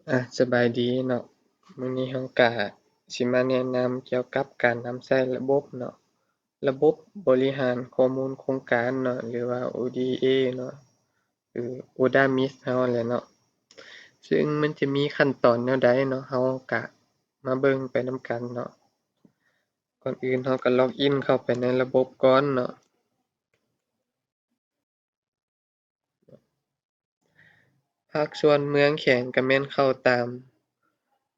ອາ ສະບາຍດີເນາະ, ມື້ນີ້ເຮົາກະຊິມາແນະນຳກ່ຽວກັບການນຳໃຊ້ລະບົບເນາະ, ລະບົບບໍລິຫານຂໍ້ມູນໂຄງການເນາະ ຫຼືວ່າ ໂອ ດີ ເອ ເນາະ ຫຼື ໂອດາມິສ ເຮົາແຫຼະເນາະ. ຊຶ່ງມັນຈະມີຂັ້ນຕອນແນວໃດເນາະ, ເຮົາກະມາເບິ່ງໄປນຳກັນເນາະ. ກ່ອນອື່ນເຮົາກະລັອກອິນເຂົ້າໄປໃນລະບົບກ່ອນເນາະ. ພາກສ່ວນເມືອງແຂວງກະແມ່ນເຂົ້າຕາມ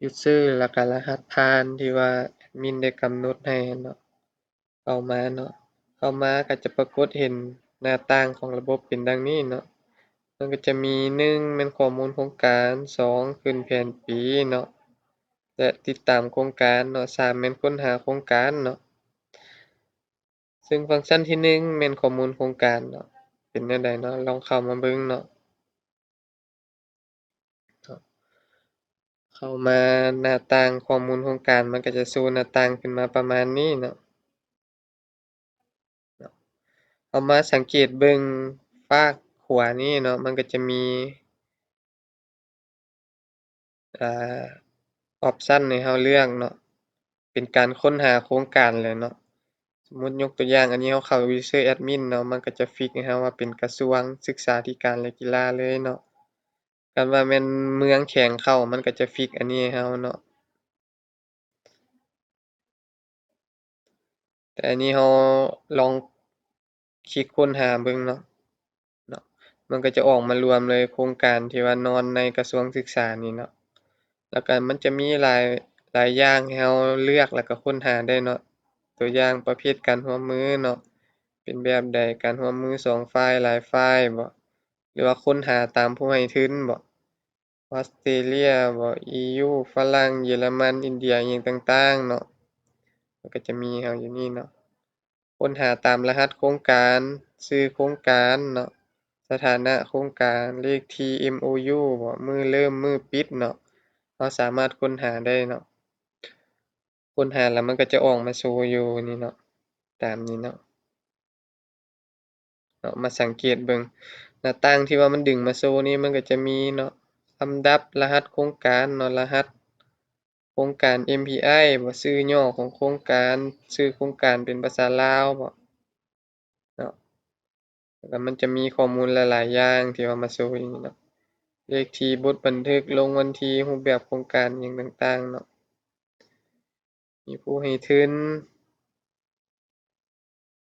user ແລ້ວກະລະຫັດຜ່ານທີ່ວ່າແອດມິນໄດ້ກຳນົດໃຫ້ເນາະ, ເຂົ້າມາເນາະ, ເຂົ້າມາກະຈະປາກົດເຫັນໜ້າຕ່າງຂອງລະບົບເປັນດັ່ງນີ້ເນາະ. ມັນກະຈະມີ ໜຶ່ງ ແມ່ນຂໍ້ມູນໂຄງການ, ສອງ ຂຶ້ນແຜນປີເນາະ ແລະ ຕິດຕາມໂຄງການເນາະ, ສາມ ແມ່ນຄົ້ນຫາໂຄງການເນາະ. ຊຶ່ງຟັງຊັນທີໜຶ່ງແມ່ນຂໍ້ມູນໂຄງການເນາະ, ເປັນແນວໃດເນາະ, ລອງເຂົ້າມາເບິ່ງເນາະ. ເຂົ້າມາໜ້າຕ່າງຂໍ້ມູນໂຄງການ ມັນກະຈະໂຊໜ້າຕ່າງຂຶ້ນມາປະມານນີ້ເນາະ. ເຮົາມາສັງເກດເບິ່ງຟາກຂວານີ້ເນາະ, ມັນກະຈະມີ ອາ option ໃຫ້ເຮົາເລືອກເນາະ, ເປັນການຄົ້ນຫາໂຄງການເລີຍເນາະ. ສົມມຸດຍົກຕົວຢ່າງ ອັນນີ້ເຮົາເຂົ້າ user admin ເນາະ, ມັນກະຈະຟິກໃຫ້ເຮົາວ່າເປັນກະຊວງສຶກສາທິການ ແລະ ກິລາເລີຍເນາະ. ຄັນວ່າແມ່ນເມືອງແຂວງເຂົ້າ ມັນກະຈະຟິກອັນນີ້ໃຫ້ເຮົາເນາະ. ແຕ່ອັນນີ້ເຮົາລອງຄລິກຄົ້ນຫາເບິ່ງເນາະ, ເນາະ ມັນກະຈະອອກມາລວມເລີຍ ໂຄງການທີ່ວ່ານອນໃນກະຊວງສຶກສານີ້ເນາະ. ແລ້ວກະມັນຈະມີຫຼາຍ ຫຼາຍຢ່າງໃຫ້ເຮົາເລືອກ ແລ້ວກະຄົ້ນຫາໄດ້ເນາະ. ຕົວຢ່າງປະເພດການຮ່ວມມືເນາະ, ເປັນແບບໃດ, ການຮ່ວມມືສອງຝ່າຍ ຫຼາຍຝ່າຍບໍ ຫຼືວ່າຄົ້ນຫາຕາມຜູ້ໃຫ້ທຶນບໍ. ອອສເຕຣເລຍບໍ ອີຢູ ຝຣັ່ງ ເຢຍລະມັນ ອິນເດຍ ອີ່ຫຍັງຕ່າງໆເນາະ, ມັນກະຈະມີໃຫ້ເຮົາຢູ່ນີ້ເນາະ. ຄົ້ນຫາຕາມລະຫັດໂຄງການ, ຊື່ໂຄງການເນາະ, ສະຖານະໂຄງການ, ເລກທີ ເອັມໂອຢູບໍ ມື້ເລີ່ມ ມື້ປິດເນາະ, ເຮົາສາມາດຄົ້ນຫາໄດ້ເນາະ. ຄົ້ນຫາແລ້ວມັນກະຈະອອກມາໂຊຢູ່ນີ້ເນາະ, ຕາມນີ້ເນາະ. ເນາະ ມາສັງເກດເບິ່ງ ໜ້າຕ່າງທີ່ວ່າມັນດຶງມາໂຊນີ້ ມັນກະຈະມີເນາະ ລຳດັບລະຫັດໂຄງການເນາະ, ລະຫັດໂຄງການ ເອັມພີໄອ ບໍ ຊື່ຫຍໍ້ຂອງໂຄງການ, ຊື່ໂຄງການເປັນພາສາລາວບໍເນາະ. ແລ້ວກະມັນຈະມີຂໍ້ມູນຫຼາຍໆຢ່າງທີ່ວ່າມາໂຊຢູ່ນີ້ເນາະ, ເລກທີ ບົດບັນທຶກ, ລົງວັນທີ, ຮູບແບບໂຄງການ ອີ່ຫຍັງຕ່າງໆເນາະ. ມີຜູ້ໃຫ້ທຶນ,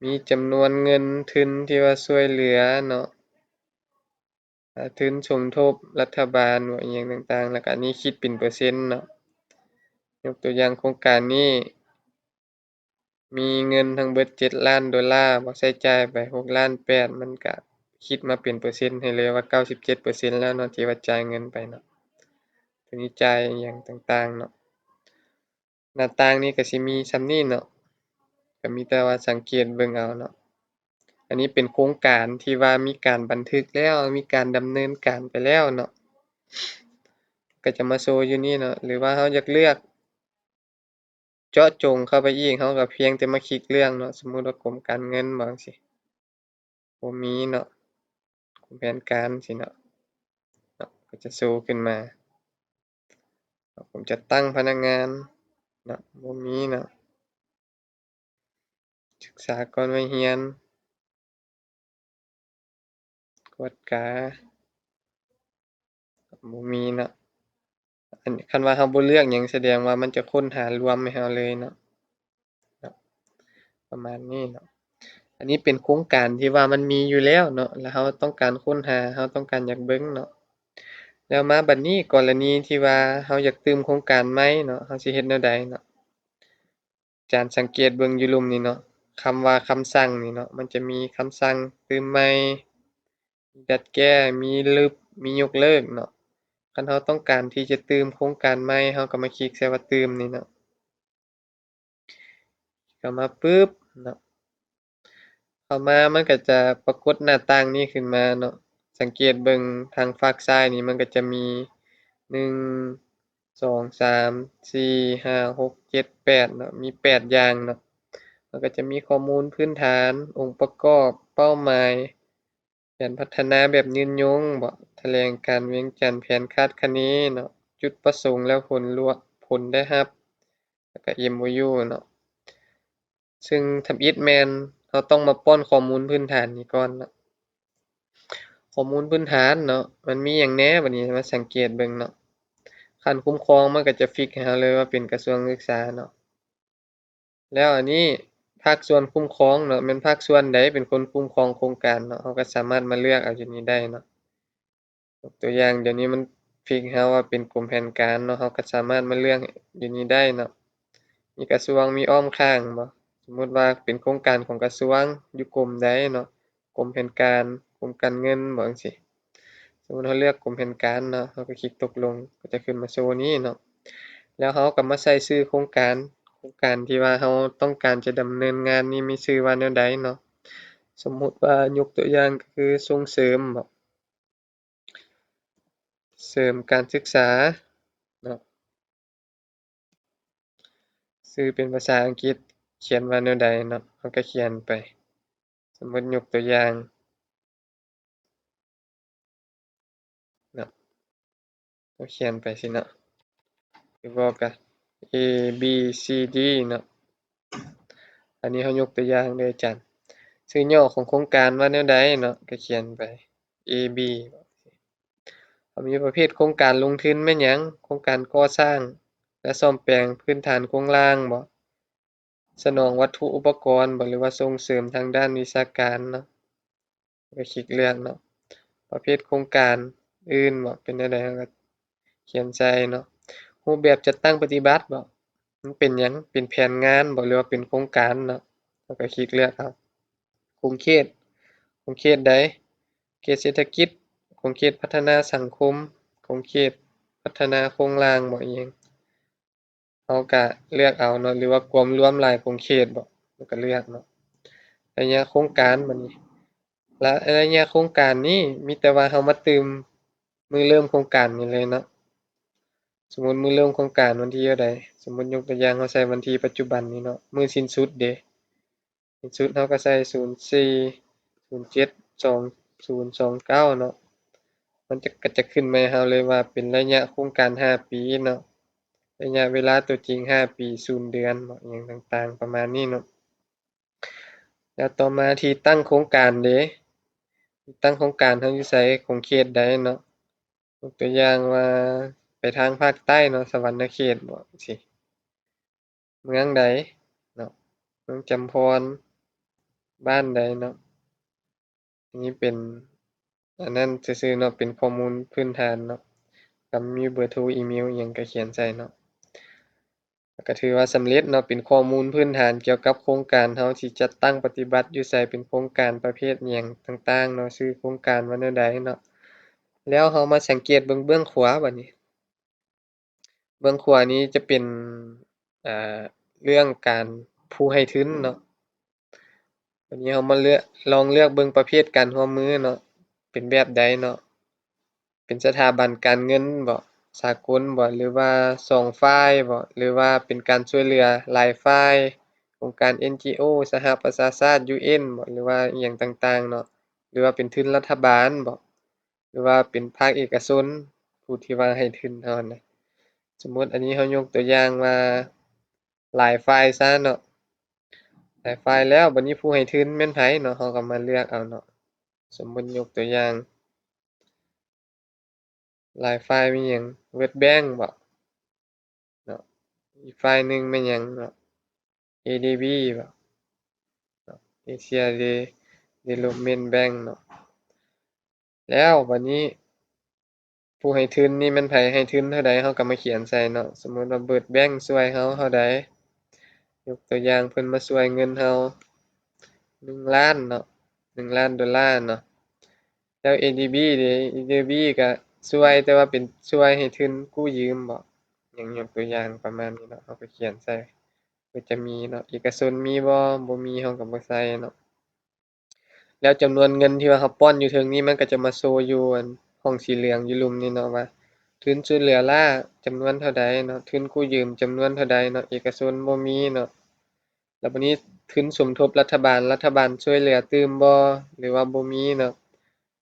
ມີຈຳນວນເງິນທຶນທີ່ວ່າຊ່ວຍເຫຼືອເນາະ, ອາ ທຶນສົມທົບລັດຖະບານບໍ ອີ່ຫຍັງຕ່າງໆ, ແລ້ວກະອັນນີ້ຄິດເປັນເປີເຊັນເນາະ. ຍົກຕົວຢ່າງໂຄງການນີ້ ມີເງິນທັງເບິດເຈັດລ້ານໂດລາບໍ, ໃຊ້ຈ່າຍໄປຫົກລ້ານແປດ, ມັນກະຄິດມາເປັນເປີເຊັນໃຫ້ເລີຍວ່າເກົ້າສິບເຈັດເປີເຊັນແລ້ວເນາະ ທີ່ວ່າຈ່າຍເງິນໄປເນາະ, ໂຕນີ້ຈ່າຍອີ່ຫຍັງຕ່າງໆເນາະ. ໜ້າຕ່າງນີ້ກະຊິມີສ່ຳນີ້ເນາະ, ກະມີແຕ່ວ່າສັງເກດເບິ່ງເອົາເນາະ. ອັນນີ້ເປັນໂຄງການທີ່ວ່າມີການບັນທຶກແລ້ວ, ມີການດຳເນີນການໄປແລ້ວເນາະ, ກະຈະມາໂຊຢູ່ນີ້ເນາະ. ຫຼືວ່າເຮົາຢາກເລືອກ ເຈາະຈົງເຂົ້າໄປອີກ ເຮົາກະພຽງແຕ່ມາຄລິກເລືອກເນາະ, ສົມມຸດວ່າກົມການເງິນບໍ ຈັ່ງຊີ້ ບໍ່ມີເນາະ, ກົມແຜນການຊີ້ເນາະ, ເນາະ ກະຈະໂຊຂຶ້ນມາ. ກົມຈັດຕັ້ງພະນັກງານເນາະ ບໍ່ມີເນາະ, ສຶກສາກ່ອນໄວຮຽນ ກວດກາ ບໍ່ມີເນາະ. ອັນ ຄັນວ່າເຮົາບໍ່ເລືອກຫຍັງ ສະແດງວ່າມັນຈະຄົ້ນຫາລວມໃຫ້ເຮົາເລີຍເນາະ, ເນາະ ປະມານນີ້ເນາະ. ອັນນີ້ເປັນໂຄງການທີ່ວ່າມັນມີຢູ່ແລ້ວເນາະ, ແລ້ວເຮົາຕ້ອງການຄົ້ນຫາ ເຮົາຕ້ອງການຢາກເບິ່ງເນາະ. ແລ້ວມາບັດນີ້ ກໍລະນີທີ່ວ່າເຮົາຢາກຕື່ມໂຄງການໃໝ່ເນາະ, ເຮົາຊິເຮັດແນວໃດເນາະ? ຈານສັງເກດເບິ່ງຢູ່ລຸ່ມນີ້ເນາະ, ຄຳວ່າຄຳສັ່ງນີ້ເນາະ, ມັນຈະມີຄຳສັ່ງຕື່ມໃໝ່, ມີດັດແກ້, ມີລຶບ, ມີຍົກເລີກເນາະ. ຄັນເຮົາຕ້ອງການທີ່ຈະຕື່ມໂຄງການໃໝ່, ເຮົາກໍມາຄລິກໃສ່ວ່າຕື່ມນີ້ເນາະ. ເຂົ້າມາປຶບເນາະ, ເຂົ້າມາມັນກໍຈະປາກົດໜ້າຕ່າງນີ້ຂຶ້ນມາເນາະ. ສັງເກດເບິ່ງທາງຟາກຊ້າຍນີ້ ມັນກໍຈະມີ ໜຶ່ງ ສອງ ສາມ ສີ່ ຫ້າ ຫົກ ເຈັດ ແປດເນາະ, ມີແປດຢ່າງເນາະ. ແລ້ວກໍຈະມີຂໍ້ມູນພື້ນຖານ, ອົງປະກອບ, ເປົ້າໝາຍ, ແຜນພັດທະນາແບບຍືນຍົງບໍ, ຖະແຫຼງການວຽງຈັນ, ແຜນຄາດຄະເນເນາະ, ຈຸດປະສົງ ແລ້ວຜົນລວມ ຜົນໄດ້ຮັບ ແລ້ວກໍ ເອັມໂອຢູ ເນາະ. ຊຶ່ງທຳອິດແມ່ນເຮົາຕ້ອງມາປ້ອນຂໍ້ມູນພື້ນຖານນີ້ກ່ອນເນາະ. ຂໍ້ມູນພື້ນຖານເນາະ ມັນມີຫຍັງແດ່? ບັດນີ້ມາສັງເກດເບິ່ງເນາະ. ຂັ້ນຄຸ້ມຄອງມັນກໍຈະຟິກໃຫ້ເຮົາເລີຍວ່າເປັນກະຊວງສຶກສາເນາະ. ແລ້ວອັນນີ້ພາກສ່ວນຄຸ້ມຄອງເນາະ ແມ່ນພາກສ່ວນໃດເປັນຄົນຄຸ້ມຄອງໂຄງການເນາະ ເຮົາກໍສາມາດມາເລືອກເອົາຢູ່ນີ້ໄດ້ເນາະ. ຍົກຕົວຢ່າງ ດຽວນີ້ມັນຟິກເຮົາວ່າເປັນກົມແຜນການເນາະ ເຮົາກໍສາມາດມາເລືອກຢູ່ນີ້ໄດ້ເນາະ. ມີກະຊວງ ມີອ້ອມຂ້າງບໍ່? ສົມມຸດວ່າເປັນໂຄງການຂອງກະຊວງ ຢູ່ກົມໃດເນາະ ກົມແຜນການ ກົມການເງິນບໍ່ ຈັ່ງຊີ້. ສົມມຸດເຮົາເລືອກກົມແຜນການເນາະ ເຮົາກໍຄລິກຕົກລົງ ກໍຈະຂຶ້ນມາໂຊນີ້ເນາະ. ແລ້ວເຮົາກໍມາໃສ່ຊື່ໂຄງການ ໂຄງການທີ່ວ່າເຮົາຕ້ອງການຈະດຳເນີນງານນີ້ມີຊື່ວ່າແນວໃດເນາະ. ສົມມຸດວ່າຍົກຕົວຢ່າງກໍຄືສົ່ງເສີມບໍ ເສີມການສຶກສາເນາະ. ຊື່ເປັນພາສາອັງກິດ ຂຽນວ່າແນວໃດເນາະ ເຮົາກໍຂຽນໄປ. ສົມມຸດຍົກຕົວຢ່າງເນາະ ເຮົາຂຽນໄປຊີ້ເນາະ ຫຼືບໍ່ກໍ ເອ ບີ ຊີ ດີ ເນາະ. ອັນນີ້ເຮົາຍົກຕົວຢ່າງເດີອາຈານ. ຊື່ຫຍໍ້ຂອງໂຄງການວ່າແນວໃດເນາະ ກໍຂຽນໄປ ເອ ບີ ເຮົາມີປະເພດໂຄງການລົງທຶນແມ່ນຫຍັງ? ໂຄງການກໍ່ສ້າງ ແລະ ສ້ອມແປງພື້ນຖານໂຄງລ່າງບໍ? ສະໜອງວັດຖຸອຸປະກອນບໍ ຫຼືວ່າສົ່ງເສີມທາງດ້ານວິຊາການເນາະ ກໍຄລິກເລືອກເນາະ. ປະເພດໂຄງການອື່ນບໍ ເປັນແນວໃດ ເຮົາກໍຂຽນໃສ່ເນາະ. ຮູບແບບຈັດຕັ້ງປະຕິບັດບໍ ມັນເປັນຫຍັງ? ເປັນແຜນງານບໍ ຫຼືວ່າເປັນໂຄງການເນາະ ເຮົາກໍຄລິກເລືອກເອົາ. ຂົງເຂດ ຂົງເຂດໃດ? ເຂດເສດຖະກິດ, ຂົງເຂດພັດທະນາສັງຄົມ, ຂົງເຂດພັດທະນາໂຄງລ່າງບໍ ອີ່ຫຍັງ ເຮົາກະເລືອກເອົາເນາະ ຫຼືວ່າກວມລວມຫຼາຍຂົງເຂດບໍ ເຮົາກະເລືອກເນາະ. ໄລຍະໂຄງການ ບັດນີ້ ລະ ໄລຍະໂຄງການນີ້ ມີແຕ່ວ່າເຮົາມາຕື່ມມື້ເລີ່ມໂຄງການນີ້ເລີຍເນາະ. ສົມມຸດມື້ເລີ່ມໂຄງການວັນທີເທົ່າໃດ? ສົມມຸດຍົກຕົວຢ່າງ ເຮົາໃສ່ວັນທີປັດຈຸບັນນີ້ເນາະ ມື້ສິ້ນສຸດເດ. ສິ້ນສຸດເຮົາກໍໃສ່ ສູນສີ່ ສູນເຈັດ ສອງ ສູນ ສອງເກົ້າ ເນາະ. ມັນຈະ ກໍຈະຂຶ້ນມາໃຫ້ເຮົາເລີຍວ່າເປັນໄລຍະໂຄງການຫ້າປີເນາະ, ໄລຍະເວລາຕົວຈິງຫ້າປີ ສູນເດືອນເນາະ, ອີ່ຫຍັງຕ່າງໆປະມານນີ້ເນາະ. ແລ້ວຕໍ່ມາທີ່ຕັ້ງໂຄງການເດ, ທີ່ຕັ້ງໂຄງການເຮົາຢູ່ໃສ, ຂົງເຂດໃດເນາະ. ຍົກຕົວຢ່າງວ່າໄປທາງພາກໃຕ້ເນາະ, ສະຫວັນນະເຂດບໍ ຈັ່ງຊີ້. ເມືອງໃດເນາະ, ເມືອງຈຳພອນ, ບ້ານໃດເນາະ. ອັນນີ້ເປັນອັນນັ້ນຊື່ໆເນາະ, ເປັນຂໍ້ມູນພື້ນຖານເນາະ, ກໍມີເບີໂທ ອີເມວ ອີ່ຫຍັງກໍຂຽນໃສ່ເນາະ. ກໍຖືວ່າສຳເລັດເນາະ, ເປັນຂໍ້ມູນພື້ນຖານກ່ຽວກັບໂຄງການເຮົາຊິຈັດຕັ້ງປະຕິບັດຢູ່ໃສ, ເປັນໂຄງການປະເພດຫຍັງຕ່າງໆເນາະ, ຊື່ໂຄງການວ່າແນວໃດເນາະ. ແລ້ວເຮົາມາສັງເກດເບິ່ງເບື້ອງຂວາບາດນີ້. ເບື້ອງຂວານີ້ຈະເປັນ ເອີ ເລື່ອງການຜູ້ໃຫ້ທຶນເນາະ. ບາດນີ້ເຮົາມາເລືອກ ລອງເລືອກເບິ່ງປະເພດການຮ່ວມມືເນາະ, ເປັນແບບໃດເນາະ, ເປັນສະຖາບັນການເງິນບໍ ສາກົນບໍ ຫຼືວ່າສອງຝ່າຍບໍ ຫຼືວ່າເປັນການຊ່ວຍເຫຼືອຫຼາຍຝ່າຍ, ອົງການ ເອັນຈີໂອ ສະຫະປະຊາຊາດ ຢູເອັນບໍ ຫຼືວ່າອີ່ຫຍັງຕ່າງໆເນາະ, ຫຼືວ່າເປັນທຶນລັດຖະບານບໍ ຫຼືວ່າເປັນພາກເອກະຊົນ ຜູ້ທີ່ວ່າໃຫ້ທຶນເຮົາຫັ້ນນະ. ສົມມຸດອັນນີ້ເຮົາຍົກຕົວຢ່າງວ່າຫຼາຍຝ່າຍຊະເນາະ, ຫຼາຍຝ່າຍແລ້ວ ບາດນີ້ຜູ້ໃຫ້ທຶນແມ່ນໃຜເນາະ, ເຮົາກໍມາເລືອກເອົາເນາະ. ສົມມຸດຍົກຕົວຢ່າງ ຫຼາຍຝ່າຍມີຫຍັງ? World Bank ບໍເນາະ, ອີກຝ່າຍໜຶ່ງແມ່ນຫຍັງເນາະ? ເອດີບີບໍເນາະ, Asia De- Development Bank ເນາະ. ແລ້ວບາດນີ້ຜູ້ໃຫ້ທຶນນີ້ແມ່ນໃຜ ໃຫ້ທຶນເທົ່າໃດ ເຮົາກໍມາຂຽນໃສ່ເນາະ. ສົມມຸດວ່າ World Bank ຊ່ວຍເຮົາເທົ່າໃດ, ຍົກຕົວຢ່າງເພິ່ນມາຊ່ວຍເງິນເຮົາໜຶ່ງລ້ານເນາະ, ໜຶ່ງລ້ານໂດລາເນາະ. ແລ້ວ ເອດີບີ ເດ ເອດີບີ ກໍຊ່ວຍ ແຕ່ວ່າເປັນຊ່ວຍໃຫ້ທຶນກູ້ຢືມບໍ ຫຍັງ ຍົກຕົວຢ່າງປະມານນີ້ເນາະ, ເຮົາກໍຂຽນໃສ່ ກໍຈະມີເນາະ. ເອກະຊົນມີບໍ່? ບໍ່ມີ ເຮົາກໍບໍ່ໃສ່ເນາະ. ແລ້ວຈຳນວນເງິນທີ່ວ່າເຮົາປ້ອນຢູ່ເທິງນີ້ ມັນກໍຈະມາໂຊຢູ່ອັນຫ້ອງສີເຫຼືອງຢູ່ລຸ່ມນີ້ເນາະ ວ່າທຶນຊ່ວຍເຫຼືອລ້າຈຳນວນເທົ່າໃດເນາະ, ທຶນກູ້ຢືມຈຳນວນເທົ່າໃດເນາະ, ເອກະຊົນບໍ່ມີເນາະ. ແລ້ວບາດນີ້ທຶນສົມທົບລັດຖະບານ, ລັດຖະບານຊ່ວຍເຫຼືອຕື່ມບໍ່ ຫຼືວ່າບໍ່ມີເນາະ.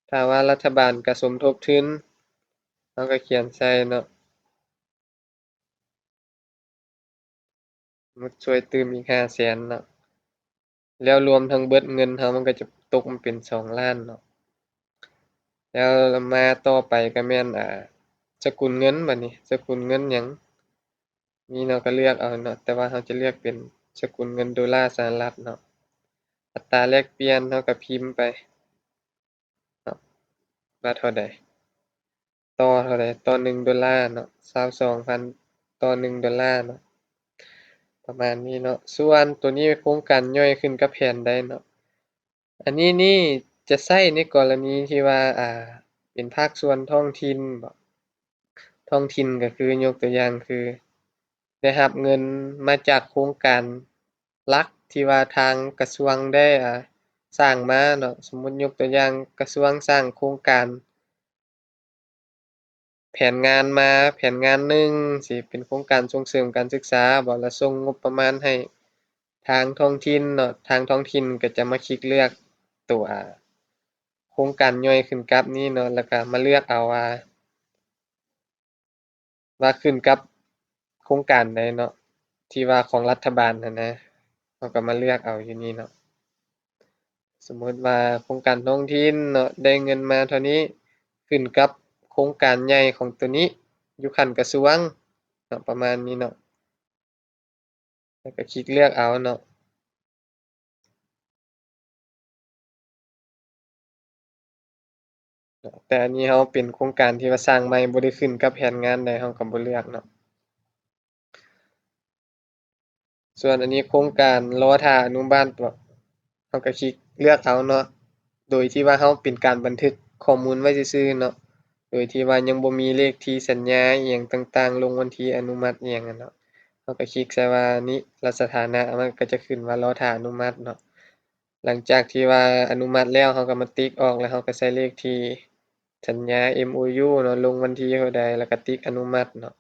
ຖ້າວ່າລັດຖະບານກະສົມທົບທຶນ ເຮົາກະຂຽນໃສ່ເນາະ, ໝົດຊ່ວຍຕື່ມອີກຫ້າແສນເນາະ ແລ້ວລວມທັງເບິດເງິນເຮົາມັນກໍຈະຕົກມາເປັນສອງລ້ານເນາະ. ແລ້ວມາຕໍ່ໄປກໍແມ່ນ ອ່າ ສະກຸນເງິນ ບາດນີ້ສະກຸນເງິນຫຍັງ ມີເນາະ ກໍເລືອກເອົາເນາະ ແຕ່ວ່າເຮົາຈະເລືອກເປັນສະກຸນເງິນໂດລາສະຫະລັດເນາະ. ອັດຕາແລກປ່ຽນເຮົາກໍພິມໄປເນາະ ວ່າເທົ່າໃດ ຕໍ່ເທົ່າໃດ ຕໍ່ໜຶ່ງໂດລາເນາະ ຊາວສອງພັນຕໍ່ໜຶ່ງໂດລາເນາະ ປະມານນີ້ເນາະ. ສ່ວນໂຕນີ້ໂຄງການຍ່ອຍຂຶ້ນກັບແຜນໃດເນາະ ອັນນີ້ນີ້ຈະໃຊ້ໃນກໍລະນີທີ່ວ່າ ອ່າ ເປັນພາກສ່ວນທ້ອງຖິ່ນເບາະ ທ້ອງຖິ່ນກໍຄື ຍົກຕົວຢ່າງຄື ໄດ້ຮັບເງິນມາຈາກໂຄງການຫຼັກທີ່ວ່າທາງກະຊວງໄດ້ ອ່າ ສ້າງມາເນາະ. ສົມມຸດຍົກຕົວຢ່າງ ກະຊວງສ້າງໂຄງການ ແຜນງານມາແຜນງານໜຶ່ງ ຊິເປັນໂຄງການສົ່ງເສີມການສຶກສາບໍ ລະສົ່ງງົບປະມານໃຫ້ທາງທ້ອງຖິ່ນເນາະ, ທາງທ້ອງຖິ່ນກໍຈະມາຄລິກເລືອກຕົວ ອ່າ ໂຄງການຍ່ອຍຂຶ້ນກັບນີ້ເນາະ ລະກະມາເລືອກເອົາວ່າ ວ່າຂຶ້ນກັບໂຄງການໃດເນາະ ທີ່ວ່າຂອງລັດຖະບານຫັ້ນນະ ເຮົາກໍມາເລືອກເອົາຢູ່ນີ້ເນາະ. ສົມມຸດວ່າໂຄງການທ້ອງຖິ່ນເນາະ ໄດ້ເງິນມາເທົ່ານີ້ ຂຶ້ນກັບໂຄງການໃຫຍ່ຂອງໂຕນີ້ ຢູ່ຂັ້ນກະຊວງເນາະ ປະມານນີ້ເນາະ ແລ້ວກໍຄລິກເລືອກເອົາເນາະ. ແຕ່ອັນນີ້ເຮົາເປັນໂຄງການທີ່ວ່າສ້າງໃໝ່ ບໍ່ໄດ້ຂຶ້ນກັບແຜນງານໃດ ເຮົາກໍບໍ່ເລືອກເນາະ. ສ່ວນອັນນີ້ໂຄງການລໍຖ້າອະນຸມັດ ເຮົາກໍຄລິກເລືອກເອົາເນາະ ໂດຍທີ່ວ່າເຮົາເປັນການບັນທຶກຂໍ້ມູນໄວ້ຊື່ໆເນາະ ໂດຍທີ່ວ່າຍັງບໍ່ມີເລກທີສັນຍາອີ່ຫຍັງຕ່າງໆ ລົງວັນທີອະນຸມັດອີ່ຫຍັງຫັ້ນເນາະ. ເຮົາກໍຄລິກໃສ່ວ່ານີ້ ລະສະຖານະ ມັນກໍຈະຂຶ້ນວ່າລໍຖ້າອະນຸມັດເນາະ. ຫຼັງຈາກທີ່ວ່າອະນຸມັດແລ້ວ ເຮົາກໍມາຕິກອອກ ແລ້ວເຮົາກໍໃສ່ເລກທີສັນຍາ ເອັມໂອຢູ ເນາະ ລົງວັນທີເທົ່າໃດ ແລ້ວກໍຕິກອະນຸມັດເນາະ.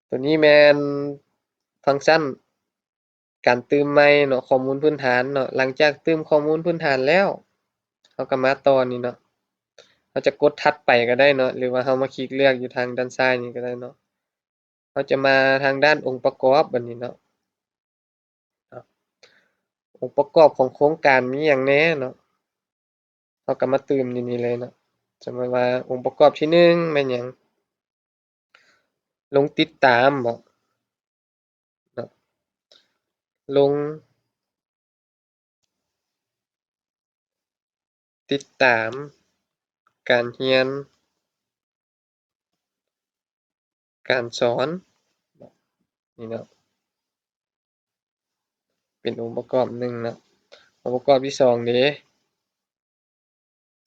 ໂຕນີ້ແມ່ນຟັງຊັນການຕື່ມໃໝ່ເນາະ ຂໍ້ມູນພື້ນຖານເນາະ. ຫຼັງຈາກຕື່ມຂໍ້ມູນພື້ນຖານແລ້ວ ເຮົາກໍມາຕໍ່ນີ້ເນາະ ເຮົາຈະກົດຖັດໄປກໍໄດ້ເນາະ ຫຼືວ່າເຮົາມາຄລິກເລືອກຢູ່ທາງດ້ານຊ້າຍນີ້ກໍໄດ້ເນາະ. ເຮົາຈະມາທາງດ້ານອົງປະກອບບາດນີ້ເນາະ ອົງປະກອບຂອງໂຄງການມີຫຍັງແດ່ເນາະ ເຮົາກໍມາຕື່ມຢູ່ນີ້ເລີຍເນາະ. ສົມມຸດວ່າອົງປະກອບທີໜຶ່ງແມ່ນຫຍັງ? ລົງຕິດຕາມບໍເນາະ ລົງ ຕິດຕາມການຮຽນການສອນ ນີ້ເນາະ ເປັນອົງປະກອບໜຶ່ງເນາະ. ອົງປະກອບທີສອງເດ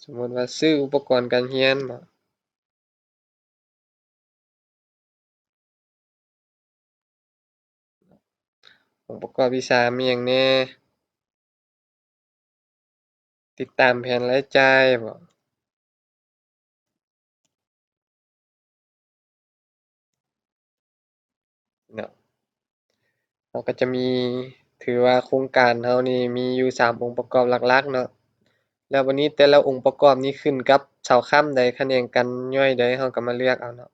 ສົມມຸດວ່າຊື້ອຸປະກອນການຮຽນເນາະ ອົງປະກອບທີສາມມີຫຍັງແດ່? ຕິດຕາມແຜນລາຍຈ່າຍບໍ? ເນາະ ເຮົາກໍຈະມີ ຖືວ່າໂຄງການເຮົານີ້ມີຢູ່ສາມອົງປະກອບຫຼັກໆເນາະ. ແລ້ວບັດນີ້ແຕ່ລະອົງປະກອບນີ້ຂຶ້ນກັບເສົາຄ້ຳໃດ ຂະແໜງການຍ່ອຍໃດ ເຮົາກໍມາເລືອກເອົາເນາະ.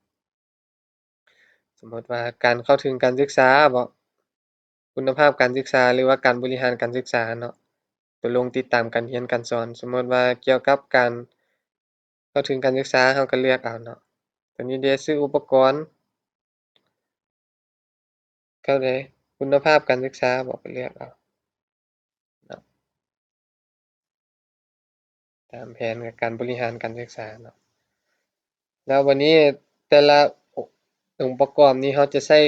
ສົມມຸດວ່າການເຂົ້າເຖິງການສຶກສາບໍ ຄຸນນະພາບການສຶກສາ ຫຼືວ່າການບໍລິຫານການສຶກສາເນາະ ຕົກລົງຕິດຕາມການຮຽນການສອນ. ສົມມຸດວ່າກ່ຽວກັບການເຂົ້າເຖິງການສຶກສາ ເຮົາກໍເລືອກເອົາເນາະ. ຕົວນີ້ເດ ຊື້ອຸປະກອນ ເຂົ້າໃດ ຄຸນນະພາບການສຶກສາບໍ ກໍເລືອກເອົາເນາະ ຕາມແຜນການບໍລິຫານການສຶກສາເນາະ. ແລ້ວບັດນີ້ແຕ່ລະອົງປະກອບນີ້ ເຮົາຈະໃຊ້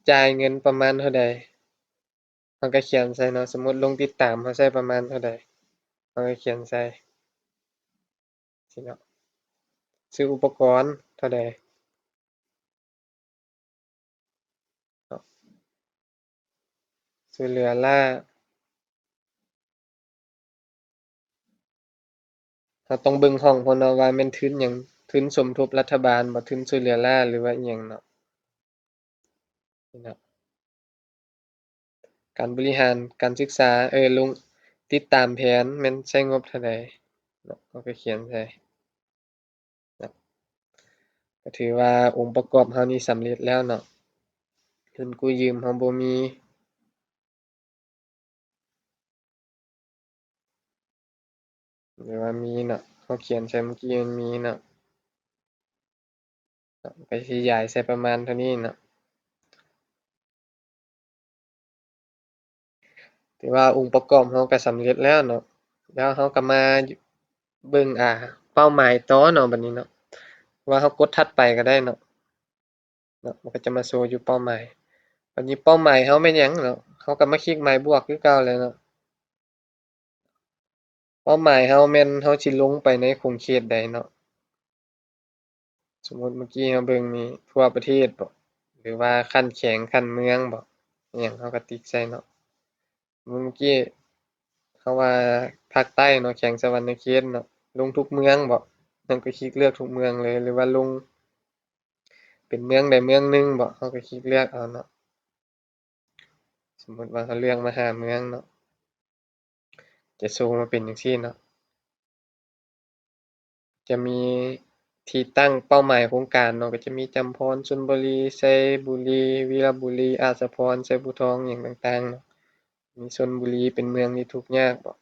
ຈ່າຍເງິນປະມານເທົ່າໃດ ເຮົາກໍຂຽນໃສ່ເນາະ. ສົມມຸດລົງຕິດຕາມ ເຮົາໃຊ້ປະມານເທົ່າໃດ ເຮົາກໍຂຽນໃສ່ ຊີ້ເນາະ ຊື້ອຸປະກອນເທົ່າໃດເນາະ ຊ່ວຍເຫຼືອລ້າ ເຮົາຕ້ອງເບິ່ງຫ້ອງພ້ອມເນາະ ວ່າແມ່ນທຶນຫຍັງ ທຶນສົມທົບລັດຖະບານບໍ ທຶນຊ່ວຍເຫຼືອລ້າ ຫຼືວ່າອີ່ຫຍັງເນາະ ນີ້ເນາະ. ການບໍລິຫານການສຶກສາ ເອີ ລົງຕິດຕາມແຜນແມ່ນໃຊ້ງົບເທົ່າໃດເນາະ ເຮົາກໍຂຽນໃສ່ເນາະ. ກໍຖືວ່າອົງປະກອບເຮົານີ້ສຳເລັດແລ້ວເນາະ. ທຶນກູ້ຢືມເຮົາບໍ່ມີ ຫຼືວ່າມີເນາະ ເຮົາຂຽນໃສ່ເມື່ອກີ້ມັນມີເນາະ ເນາະ ກໍຊິຂະຫຍາຍໃສ່ປະມານເທົ່ານີ້ເນາະ. ຖືວ່າອົງປະກອບເຮົາກໍສຳເລັດແລ້ວເນາະ ແລ້ວເຮົາກໍມາເບິ່ງ ອ່າ ເປົ້າໝາຍຕໍ່ເນາະ ບັດນີ້ເນາະ ວ່າເຮົາກົດຖັດໄປກໍໄດ້ເນາະ ເນາະ ມັນກໍຈະມາໂຊຢູ່ເປົ້າໝາຍ. ບັດນີ້ເປົ້າໝາຍເຮົາແມ່ນຫຍັງເນາະ ເຮົາກໍມາຄລິກໝາຍບວກຄືເກົ່າແຫຼະເນາະ. ເປົ້າໝາຍເຮົາແມ່ນເຮົາຊິລົງໄປໃນຂົງເຂດໃດເນາະ ສົມມຸດເມື່ອກີ້ເຮົາເບິ່ງນີ້ທົ່ວປະເທດບໍ ຫຼືວ່າຂັ້ນແຂວງ ຂັ້ນເມືອງບໍ ອີ່ຫຍັງເຮົາກໍຕິກໃສ່ເນາະ. ສົມມຸດເມື່ອກີ້ເຮົາວ່າພາກໃຕ້ເນາະ ແຂວງສະຫວັນນະເຂດເນາະ ລົງທຸກເມືອງບໍ ເຮົາກໍຄລິກເລືອກທຸກເມືອງເລີຍ ຫຼືວ່າລົງເປັນເມືອງໃດເມືອງໜຶ່ງບໍ ເຮົາກໍຄລິກເລືອກເອົາເນາະ. ສົມມຸດວ່າເຮົາເລືອກມາຫ້າເມືອງເນາະ ຈະໂຊມາເປັນຈັ່ງຊີ້ເນາະ ຈະມີທີ່ຕັ້ງເປົ້າໝາຍໂຄງການເນາະ ກໍຈະມີຈຳພອນ, ຊົນບຸລີ, ໄຊບູລີ, ວິລະບູລີ, ອາດສະພອນ, ໄຊພູທອງ ຫຍັງຕ່າງໆເນາະ. ມີຊົນບຸລີເປັນເມືອງທີ່ທຸກຍາກບໍ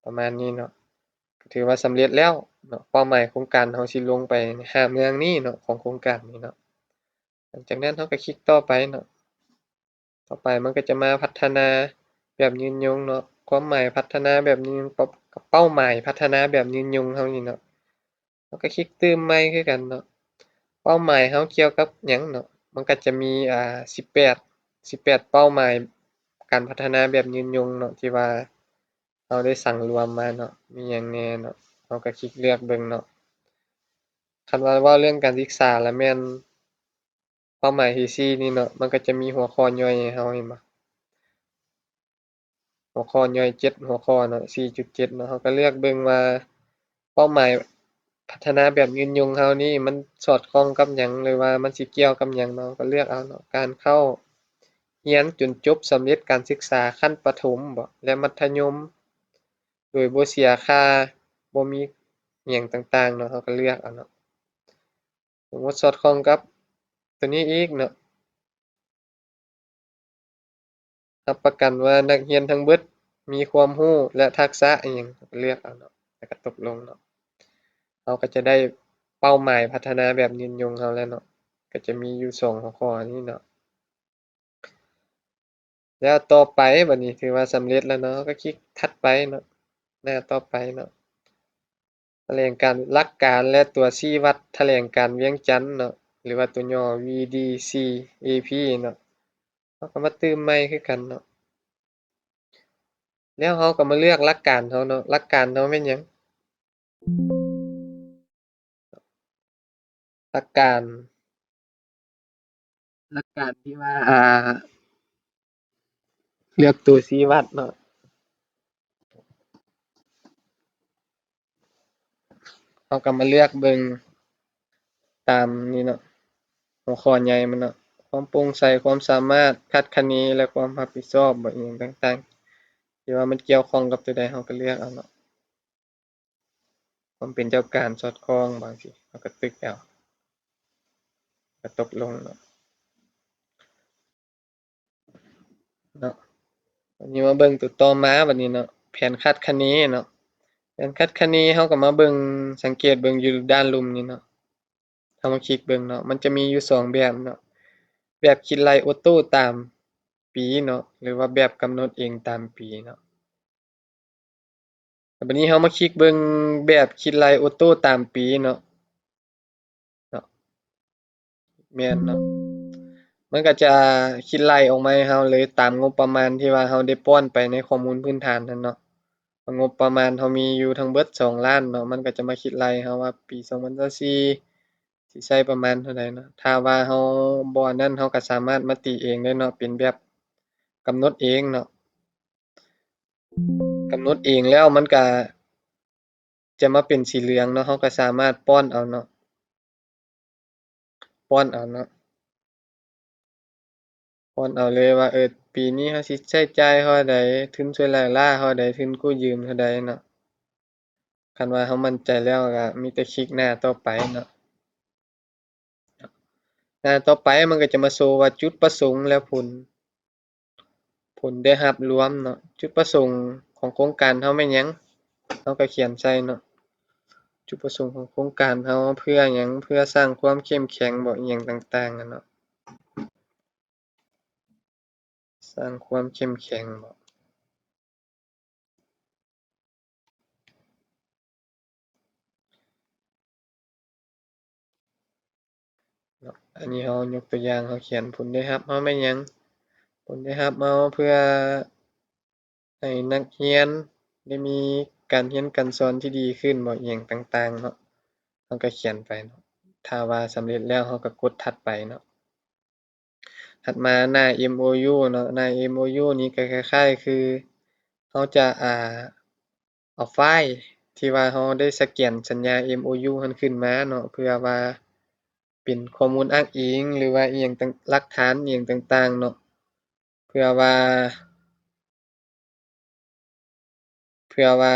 ປະມານນີ້ເນາະ ກໍຖືວ່າສຳເລັດແລ້ວເນາະ. ເປົ້າໝາຍໂຄງການເຮົາຊິລົງໄປຫ້າເມືອງນີ້ເນາະ ຂອງໂຄງການນີ້ເນາະ. ຫຼັງຈາກນັ້ນເຮົາກໍຄລິກຕໍ່ໄປເນາະ ຕໍ່ໄປມັນກໍຈະມາພັດທະນາແບບຍືນຍົງເນາະ. ຄວາມໝາຍພັດທະນາແບບຍືນຍົງ ເປົ້າ ເປົ້າໝາຍພັດທະນາແບບຍືນຍົງເຮົານີ້ເນາະ ເຮົາກໍຄລິກຕື່ມໃໝ່ຄືກັນເນາະ. ເປົ້າໝາຍເຮົາກ່ຽວກັບຫຍັງເນາະ ມັນກໍຈະມີ ອ່າ ສິບແປດ ສິບແປດເປົ້າໝາຍການພັດທະນາແບບຍືນຍົງເນາະ ທີ່ວ່າເຮົາໄດ້ສັງລວມມາເນາະ ມີຫຍັງແດ່ເນາະ ເຮົາກໍຄລິກເລືອກເບິ່ງເນາະ. ຄັນວ່າເວົ້າເລື່ອງການສຶກສາລະແມ່ນ ເປົ້າໝາຍທີສີ່ນີ້ເນາະ ມັນກໍຈະມີຫົວຂໍ້ຍ່ອຍໃຫ້ເຮົາເຫັນບໍ່ ຫົວຂໍ້ຍ່ອຍເຈັດຫົວຂໍ້ເນາະ ສີ່ຈຸດເຈັດເນາະ. ເຮົາກໍເລືອກເບິ່ງວ່າເປົ້າໝາຍພັດທະນາແບບຍືນຍົງເຮົານີ້ ມັນສອດຄ່ອງກັບຫຍັງ ຫຼືວ່າມັນຊິກ່ຽວກັບຫຍັງເນາະ ເຮົາກໍເລືອກເອົາເນາະ. ການເຂົ້າຮຽນຈົນຈົບສຳເລັດການສຶກສາຂັ້ນປະຖົມບໍ ແລະ ມັດທະຍົມ ໂດຍບໍ່ເສຍຄ່າ ບໍ່ມີຫຍັງຕ່າງໆເນາະ ເຮົາກໍເລືອກເອົາເນາະ. ສົມມຸດສອດຄ່ອງກັບຕົວນີ້ອີກເນາະ ຮັບປະກັນວ່ານັກຮຽນທັງເບິດມີຄວາມຮູ້ ແລະ ທັກສະອີ່ຫຍັງ ເລືອກເອົາເນາະ ແລ້ວກໍຕົກລົງເນາະ. ເຮົາກໍຈະໄດ້ເປົ້າໝາຍພັດທະນາແບບຍືນຍົງເຮົາແລ້ວເນາະ ກໍຈະມີຢູ່ສອງຫົວຂໍ້ນີ້ເນາະ. ແລ້ວຕໍ່ໄປ ບັດນີ້ຖືວ່າສຳເລັດແລ້ວເນາະ ເຮົາກໍຄລິກຖັດໄປເນາະ ໜ້າຕໍ່ໄປເນາະ. ຖະແຫຼງການຫຼັກການ ແລະ ຕົວຊີ້ວັດຖະແຫຼງການວຽງຈັນເນາະ ຫຼືວ່າຕົວຫຍໍ້ ວີດີຊີເອພີເນາະ ເຮົາກໍມາຕື່ມໃໝ່ຄືກັນເນາະ. ແລ້ວເຮົາກໍມາເລືອກຫຼັກການເຮົາເນາະ ຫຼັກການເຮົາແມ່ນຫຍັງ? ຫຼັກການ ຫຼັກການທີ່ວ່າ ອ່າ ເລືອກຕົວຊີ້ວັດເນາະ ເຮົາກໍມາເລືອກເບິ່ງຕາມນີ້ເນາະ ຫົວຂໍ້ໃຫຍ່ມັນເນາະ ຄວາມໂປ່ງໃສ, ຄວາມສາມາດ, ຄາດຄະເນ ແລະ ຄວາມຮັບຜິດຊອບ ບໍ່ ອີ່ຫຍັງຕ່າງໆ ທີ່ວ່າມັນກ່ຽວຂ້ອງກັບຕົວໃດ ເຮົາກໍເລືອກເອົາເນາະ. ຄວາມເປັນເຈົ້າການສອດຄ່ອງບາງທີ ເຮົາກໍຕຶກເອົາ ກໍຕົກລົງເນາະ ເນາະ. ບັດນີ້ມາເບິ່ງຕົວຕໍ່ມາບັດນີ້ເນາະ ແຜນຄາດຄະເນເນາະ ແຜນຄາດຄະເນ ເຮົາກໍມາເບິ່ງ ສັງເກດເບິ່ງຢູ່ດ້ານລຸ່ມນີ້ເນາະ ເຮົາມາຄລິກເບິ່ງເນາະ ມັນຈະມີຢູ່ສອງແບບເນາະ ແບບຄິດໄລ່ໂອໂຕ້ຕາມປີເນາະ ຫຼືວ່າແບບກຳນົດເອງຕາມປີເນາະ. ແລ້ວບັດນີ້ເຮົາມາຄລິກເບິ່ງແບບຄິດໄລ່ໂອໂຕ້ຕາມປີເນາະ ເນາະ ແມ່ນເນາະ ມັນກໍຈະຄິດໄລ່ອອກມາໃຫ້ເຮົາເລີຍ ຕາມງົບປະມານທີ່ວ່າເຮົາໄດ້ປ້ອນໄປໃນຂໍ້ມູນພື້ນຖານຫັ້ນເນາະ ງົບປະມານເຮົາມີຢູ່ທັງເບິດສອງລ້ານເນາະ ມັນກໍຈະມາຄິດໄລ່ເຮົາວ່າປີສອງພັນຊາວສີ່ ຊິໃຊ້ປະມານເທົ່າໃດເນາະ. ຖ້າວ່າເຮົາບໍ່ອັນນັ້ນ ເຮົາກໍສາມາດມາຕີເອງໄດ້ເນາະ ເປັນແບບກຳນົດເອງເນາະ ກຳນົດເອງແລ້ວມັນກະຈະມາເປັນສີເຫຼືອງເນາະ ເຮົາກະສາມາດປ້ອນເອົາເນາະ ປ້ອນເອົາເນາະ ປ້ອນເອົາເລີຍວ່າ ເອີ ປີນີ້ເຮົາຊິໃຊ້ຈ່າຍເທົ່າໃດ ທຶນຊ່ວຍລ້າເທົ່າໃດ ທຶນກູ້ຢືມເທົ່າໃດເນາະ. ຄັນວ່າເຮົາໝັ້ນໃຈແລ້ວກະມີແຕ່ຄລິກໜ້າຕໍ່ໄປເນາະ. ໜ້າຕໍ່ໄປມັນກໍຈະມາໂຊວ່າຈຸດປະສົງ ແລະ ຜົນ ຜົນໄດ້ຮັບລວມເນາະ. ຈຸດປະສົງຂອງໂຄງການເຮົາແມ່ນຫຍັງ? ເຮົາກໍຂຽນໃສ່ເນາະ. ຈຸດປະສົງຂອງໂຄງການເຮົາເພື່ອຫຍັງ? ເພື່ອສ້າງຄວາມເຂັ້ມແຂງບໍ ອີ່ຫຍັງຕ່າງໆ ຫັ້ນເນາະ. ສ້າງຄວາມເຂັ້ມແຂງບໍ ເນາະ. ອັນນີ້ເຮົາຍົກຕົວຢ່າງ ເຮົາຂຽນຜົນໄດ້ຮັບເຮົາແມ່ນຫຍັງ? ຜົນໄດ້ຮັບເຮົາເພື່ອໃຫ້ນັກຮຽນໄດ້ມີການຮຽນການສອນທີ່ດີຂຶ້ນບໍ ອີ່ຫຍັງຕ່າງໆ ເນາະ. ເຮົາກໍຂຽນໄປເນາະ. ຖ້າວ່າສຳເລັດແລ້ວ ເຮົາກໍກົດຖັດໄປເນາະ. ຖັດມາໜ້າ ເອັມໂອຢູ ເນາະ, ໜ້າ ເອັມໂອຢູ ນີ້ກໍຄ້າຍໆ ຄືເຮົາຈະ ອ່າ ເອົາໄຟລ໌ທີ່ວ່າເຮົາໄດ້ສະແກນສັນຍາ ເອັມໂອຢູ ຫັ້ນຂຶ້ນມາເນາະ ເພື່ອວ່າເປັນຂໍ້ມູນອ້າງອີງ ຫຼືວ່າອີ່ຫຍັງຕ່າງ ຫຼັກຖານອີ່ຫຍັງຕ່າງໆ ເນາະ ເພື່ອວ່າ ເພື່ອວ່າ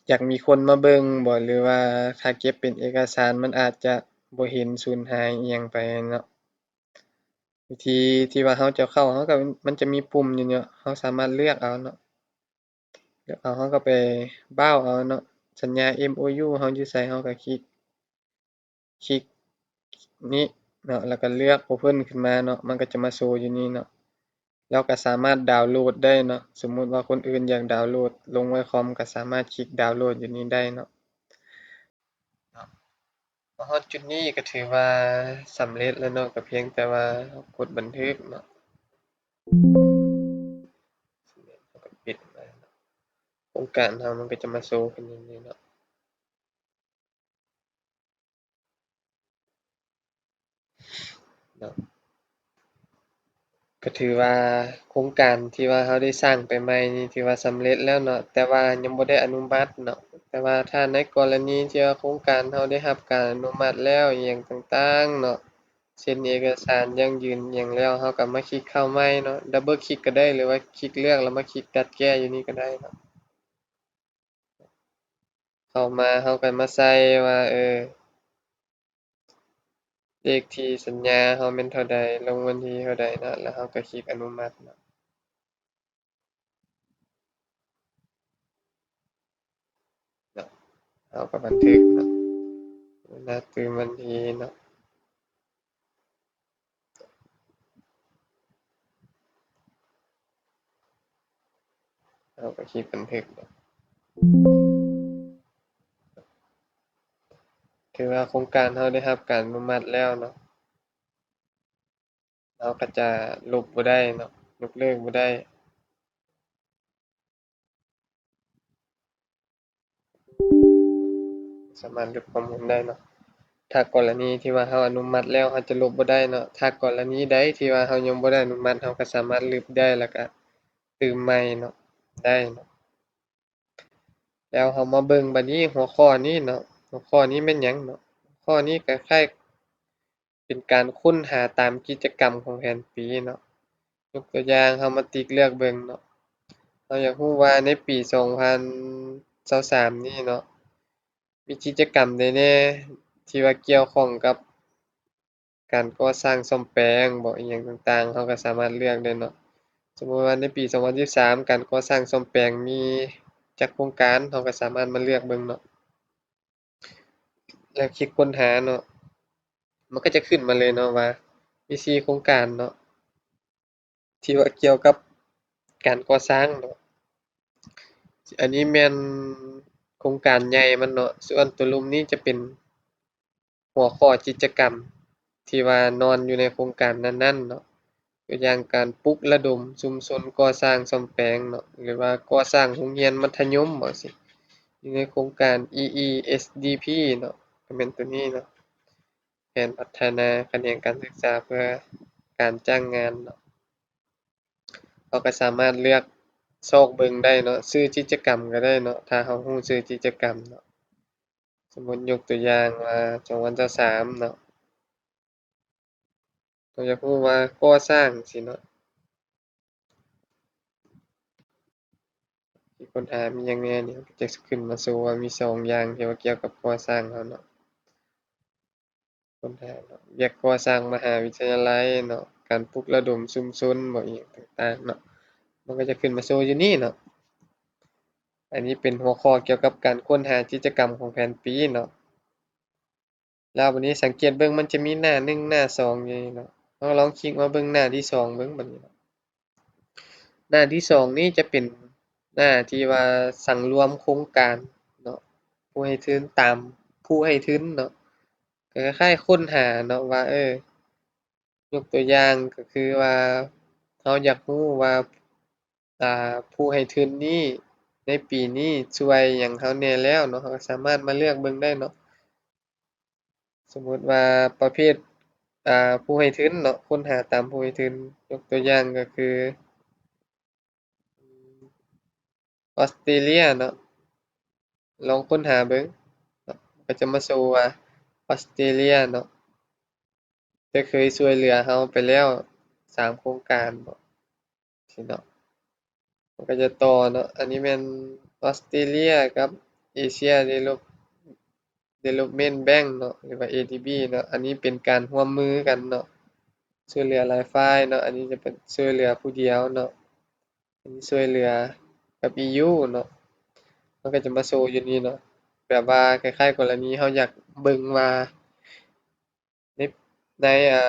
ຢາກມີຄົນມາເບິ່ງບໍ ຫຼືວ່າຖ້າເກັບເປັນເອກະສານ ມັນອາດຈະບໍ່ເຫັນ ສູນຫາຍອີ່ຫຍັງໄປເນາະ. ວິທີທີ່ວ່າເຮົາຈະເຂົ້າ ເຮົາກໍ ມັນຈະມີປຸ່ມຢູ່ເນາະ, ເຮົາສາມາດເລືອກເອົາເນາະ, ເລືອກເອົາ ເຮົາກໍໄປບຣາວເອົາເນາະ. ສັນຍາ ເອັມໂອຢູ ເຮົາຢູ່ໃສ ເຮົາກໍຄລິກ ຄລິກນີ້ເນາະ ແລ້ວກໍເລືອກ Open ຂຶ້ນມາເນາະ, ມັນກໍຈະມາໂຊຢູ່ນີ້ເນາະ. ເຮົາກໍສາມາດດາວໂຫຼດໄດ້ເນາະ, ສົມມຸດວ່າຄົນອື່ນຢາກດາວໂຫຼດລົງໄວ້ຄອມ ກໍສາມາດຄລິກດາວໂຫຼດຢູ່ນີ້ໄດ້ເນາະ. ເນາະ ມາຮອດຈຸດນີ້ກໍຖືວ່າສຳເລັດແລ້ວເນາະ, ກໍພຽງແຕ່ວ່າເຮົາກົດບັນທຶກເນາະ, ເຮົາກໍປິດໄວ້ເນາະ. ໂຄງການເຮົາມັນກໍຈະມາໂຊຂຶ້ນຢ່າງນີ້ເນາະ. ເນາະ ກໍຖືວ່າໂຄງການທີ່ວ່າເຮົາໄດ້ສ້າງໄປໃໝ່ນີ້ ຖືວ່າສຳເລັດແລ້ວເນາະ, ແຕ່ວ່າຍັງບໍ່ໄດ້ອະນຸມັດເນາະ. ແຕ່ວ່າຖ້າໃນກໍລະນີທີ່ວ່າໂຄງການເຮົາໄດ້ຮັບການອະນຸມັດແລ້ວ ອີ່ຫຍັງຕ່າງໆເນາະ, ເຊັນເອກະສານຢັ້ງຢືນຫຍັງແລ້ວ ເຮົາກໍມາຄລິກເຂົ້າໃໝ່ເນາະ, ດັບເບິນຄລິກກໍໄດ້ ຫຼືວ່າຄລິກເລືອກແລ້ວມາຄລິກຕັດແກ້ຢູ່ນີ້ກໍໄດ້ເນາະ. ເຂົ້າມາເຮົາກໍມາໃສ່ວ່າ ເອີ ເລກທີ່ສັນຍາເຮົາແມ່ນເທົ່າໃດ ລົງວັນທີເທົ່າໃດເນາະ, ແລ້ວເຮົາກໍຄລິກອະນຸມັດເນາະ. ເນາະ ເຮົາກໍບັນທຶກເນາະ, ນັດຕື່ມວັນທີເນາະ. ເຮົາກໍຄລິກບັນທຶກເນາະ, ຖືວ່າໂຄງການເຮົາໄດ້ຮັບການອະນຸມັດແລ້ວເນາະ. ເຮົາກໍຈະລົບບໍ່ໄດ້ເນາະ, ຍົກເລີກບໍ່ໄດ້. ສາມາດລົບຂໍ້ມູນໄດ້ເນາະ. ຖ້າກໍລະນີທີ່ວ່າເຮົາອະນຸມັດແລ້ວ ເຮົາຈະລົບບໍ່ໄດ້ເນາະ. ຖ້າກໍລະນີໃດທີ່ວ່າເຮົາຍັງບໍ່ໄດ້ອະນຸມັດ ເຮົາກໍສາມາດລົບໄດ້ ແລ້ວກໍຕື່ມໃໝ່ເນາະ, ໄດ້ເນາະ. ແລ້ວເຮົາມາເບິ່ງບາດນີ້ ຫົວຂໍ້ນີ້ເນາະ, ຫົວຂໍ້ນີ້ແມ່ນຫຍັງເນາະ? ຫົວຂໍ້ນີ້ກໍຄ້າຍ ເປັນການຄົ້ນຫາຕາມກິດຈະກຳຂອງແຜນປີເນາະ. ຍົກຕົວຢ່າງ ເຮົາມາຕິກເລືອກເບິ່ງເນາະ, ເຮົາຢາກຮູ້ວ່າໃນປີສອງພັນຊາວສາມນີ້ເນາະ ມີກິດຈະກຳໃດແດ່ທີ່ວ່າກ່ຽວຂ້ອງກັບການກໍ່ສ້າງສ້ອມແປງບໍ ອີ່ຫຍັງຕ່າງໆ ເຮົາກໍສາມາດເລືອກໄດ້ເນາະ. ສົມມຸດວ່າໃນປີສອງພັນສິບສາມ ການກໍ່ສ້າງສ້ອມແປງມີຈັກໂຄງການ ເຮົາກໍສາມາດມາເລືອກເບິ່ງເນາະ. ແລ້ວຄລິກຄົ້ນຫາເນາະ, ມັນກໍຈະຂຶ້ນມາເລີຍເນາະວ່າມີສີ່ໂຄງການເນາະ ທີ່ວ່າກ່ຽວກັບການກໍ່ສ້າງເນາະ. ອັນນີ້ແມ່ນໂຄງການໃຫຍ່ມັນເນາະ, ສ່ວນຕົວລຸ່ມນີ້ຈະເປັນ ຫົວຂໍ້ກິດຈະກຳທີ່ວ່ານອນຢູ່ໃນໂຄງການນັ້ນໆເນາະ, ຕົວຢ່າງການປຸກລະດົມຊຸມຊົນກໍ່ສ້າງສ້ອມແປງເນາະ ຫຼືວ່າກໍ່ສ້າງໂຮງຮຽນມັດທະຍົມ ວ່າຊີ້ ຢູ່ໃນໂຄງການ ອີ ອີ ເອສ ດີ ພີ ເນາະ, ກໍແມ່ນຕົວນີ້ເນາະ, ແຜນພັດທະນາຂະແໜງການສຶກສາເພື່ອການຈ້າງງານເນາະ. ເຮົາກໍສາມາດເລືອກຊອກເບິ່ງໄດ້ເນາະ, ຊື່ກິດຈະກຳກໍໄດ້ເນາະ, ຖ້າເຮົາຮູ້ຊື່ກິດຈະກຳເນາະ. ສົມມຸດຍົກຕົວຢ່າງວ່າສອງພັນຊາວສາມເນາະ, ເຮົາຢາກຮູ້ວ່າກໍ່ສ້າງຊີ້ເນາະ, ທີ່ຄົ້ນຫາມີຫຍັງແດ່ນີ້ ເຮົາກໍຈະຂຶ້ນມາໂຊວ່າມີສອງຢ່າງທີ່ວ່າກ່ຽວກັບກໍ່ສ້າງເຮົາເນາະ. ຄົ້ນຫາເນາະ ວຽກກໍ່ສ້າງມະຫາວິທະຍາໄລເນາະ ການປຸກລະດົມຊຸມຊົນບໍ ອີ່ຫຍັງຕ່າງໆເນາະ ມັນກໍຈະຂຶ້ນມາໂຊຢູ່ນີ້ເນາະ. ອັນນີ້ເປັນຫົວຂໍ້ກ່ຽວກັບການຄົ້ນຫາກິດຈະກຳຂອງແຜນປີເນາະ. ແລ້ວບັດນີ້ສັງເກດເບິ່ງ ມັນຈະມີໜ້າໜຶ່ງ ໜ້າສອງຢູ່ນີ້ເນາະ. ເຮົາລອງຄລິກມາເບິ່ງໜ້າທີສອງເບິ່ງບັດນີ້ເນາະ. ໜ້າທີສອງນີ້ຈະເປັນໜ້າທີ່ວ່າສັງລວມໂຄງການເນາະ ຜູ້ໃຫ້ທຶນ ຕາມຜູ້ໃຫ້ທຶນເນາະ. ກໍຄ້າຍໆຄົ້ນຫາເນາະວ່າ ເອີ ຍົກຕົວຢ່າງກໍຄືວ່າ ເຮົາຢາກຮູ້ວ່າ ອ່າ ຜູ້ໃຫ້ທຶນນີ້ໃນປີນີ້ຊ່ວຍຫຍັງເຮົາແດ່ແລ້ວເນາະ, ເຮົາກໍສາມາດມາເລືອກເບິ່ງໄດ້ເນາະ. ສົມມຸດວ່າປະເພດ ອ່າ ຜູ້ໃຫ້ທຶນເນາະ, ຄົ້ນຫາຕາມຜູ້ໃຫ້ທຶນ, ຍົກຕົວຢ່າງກໍຄື ອອສເຕຣເລຍເນາະ, ລອງຄົ້ນຫາເບິ່ງເນາະ, ກໍຈະມາໂຊວ່າອອສເຕຣເລຍເນາະ ຈະເຄີຍຊ່ວຍເຫຼືອເຮົາໄປແລ້ວສາມໂຄງການບໍ ຊີ້ເນາະ. ມັນກໍຈະຕໍ່ເນາະ, ອັນນີ້ແມ່ນອອສເຕຣເລຍກັບເອເຊຍ Develop- Development Bank ເນາະ ຫຼືວ່າ ເອດີບີ ເນາະ, ອັນນີ້ເປັນການຮ່ວມມືກັນເນາະ, ຊ່ວຍເຫຼືອຫຼາຍຝ່າຍເນາະ, ອັນນີ້ຈະເປັນຊ່ວຍເຫຼືອຜູ້ດຽວເນາະ. ອັນນີ້ຊ່ວຍເຫຼືອກັບ ອີຢູ ເນາະ, ມັນກໍຈະມາໂຊຢູ່ນີ້ເນາະ, ແບບວ່າຄ້າຍໆກໍລະນີເຮົາຢາກເບິ່ງວ່າ ໃນ ໃນ ເອີ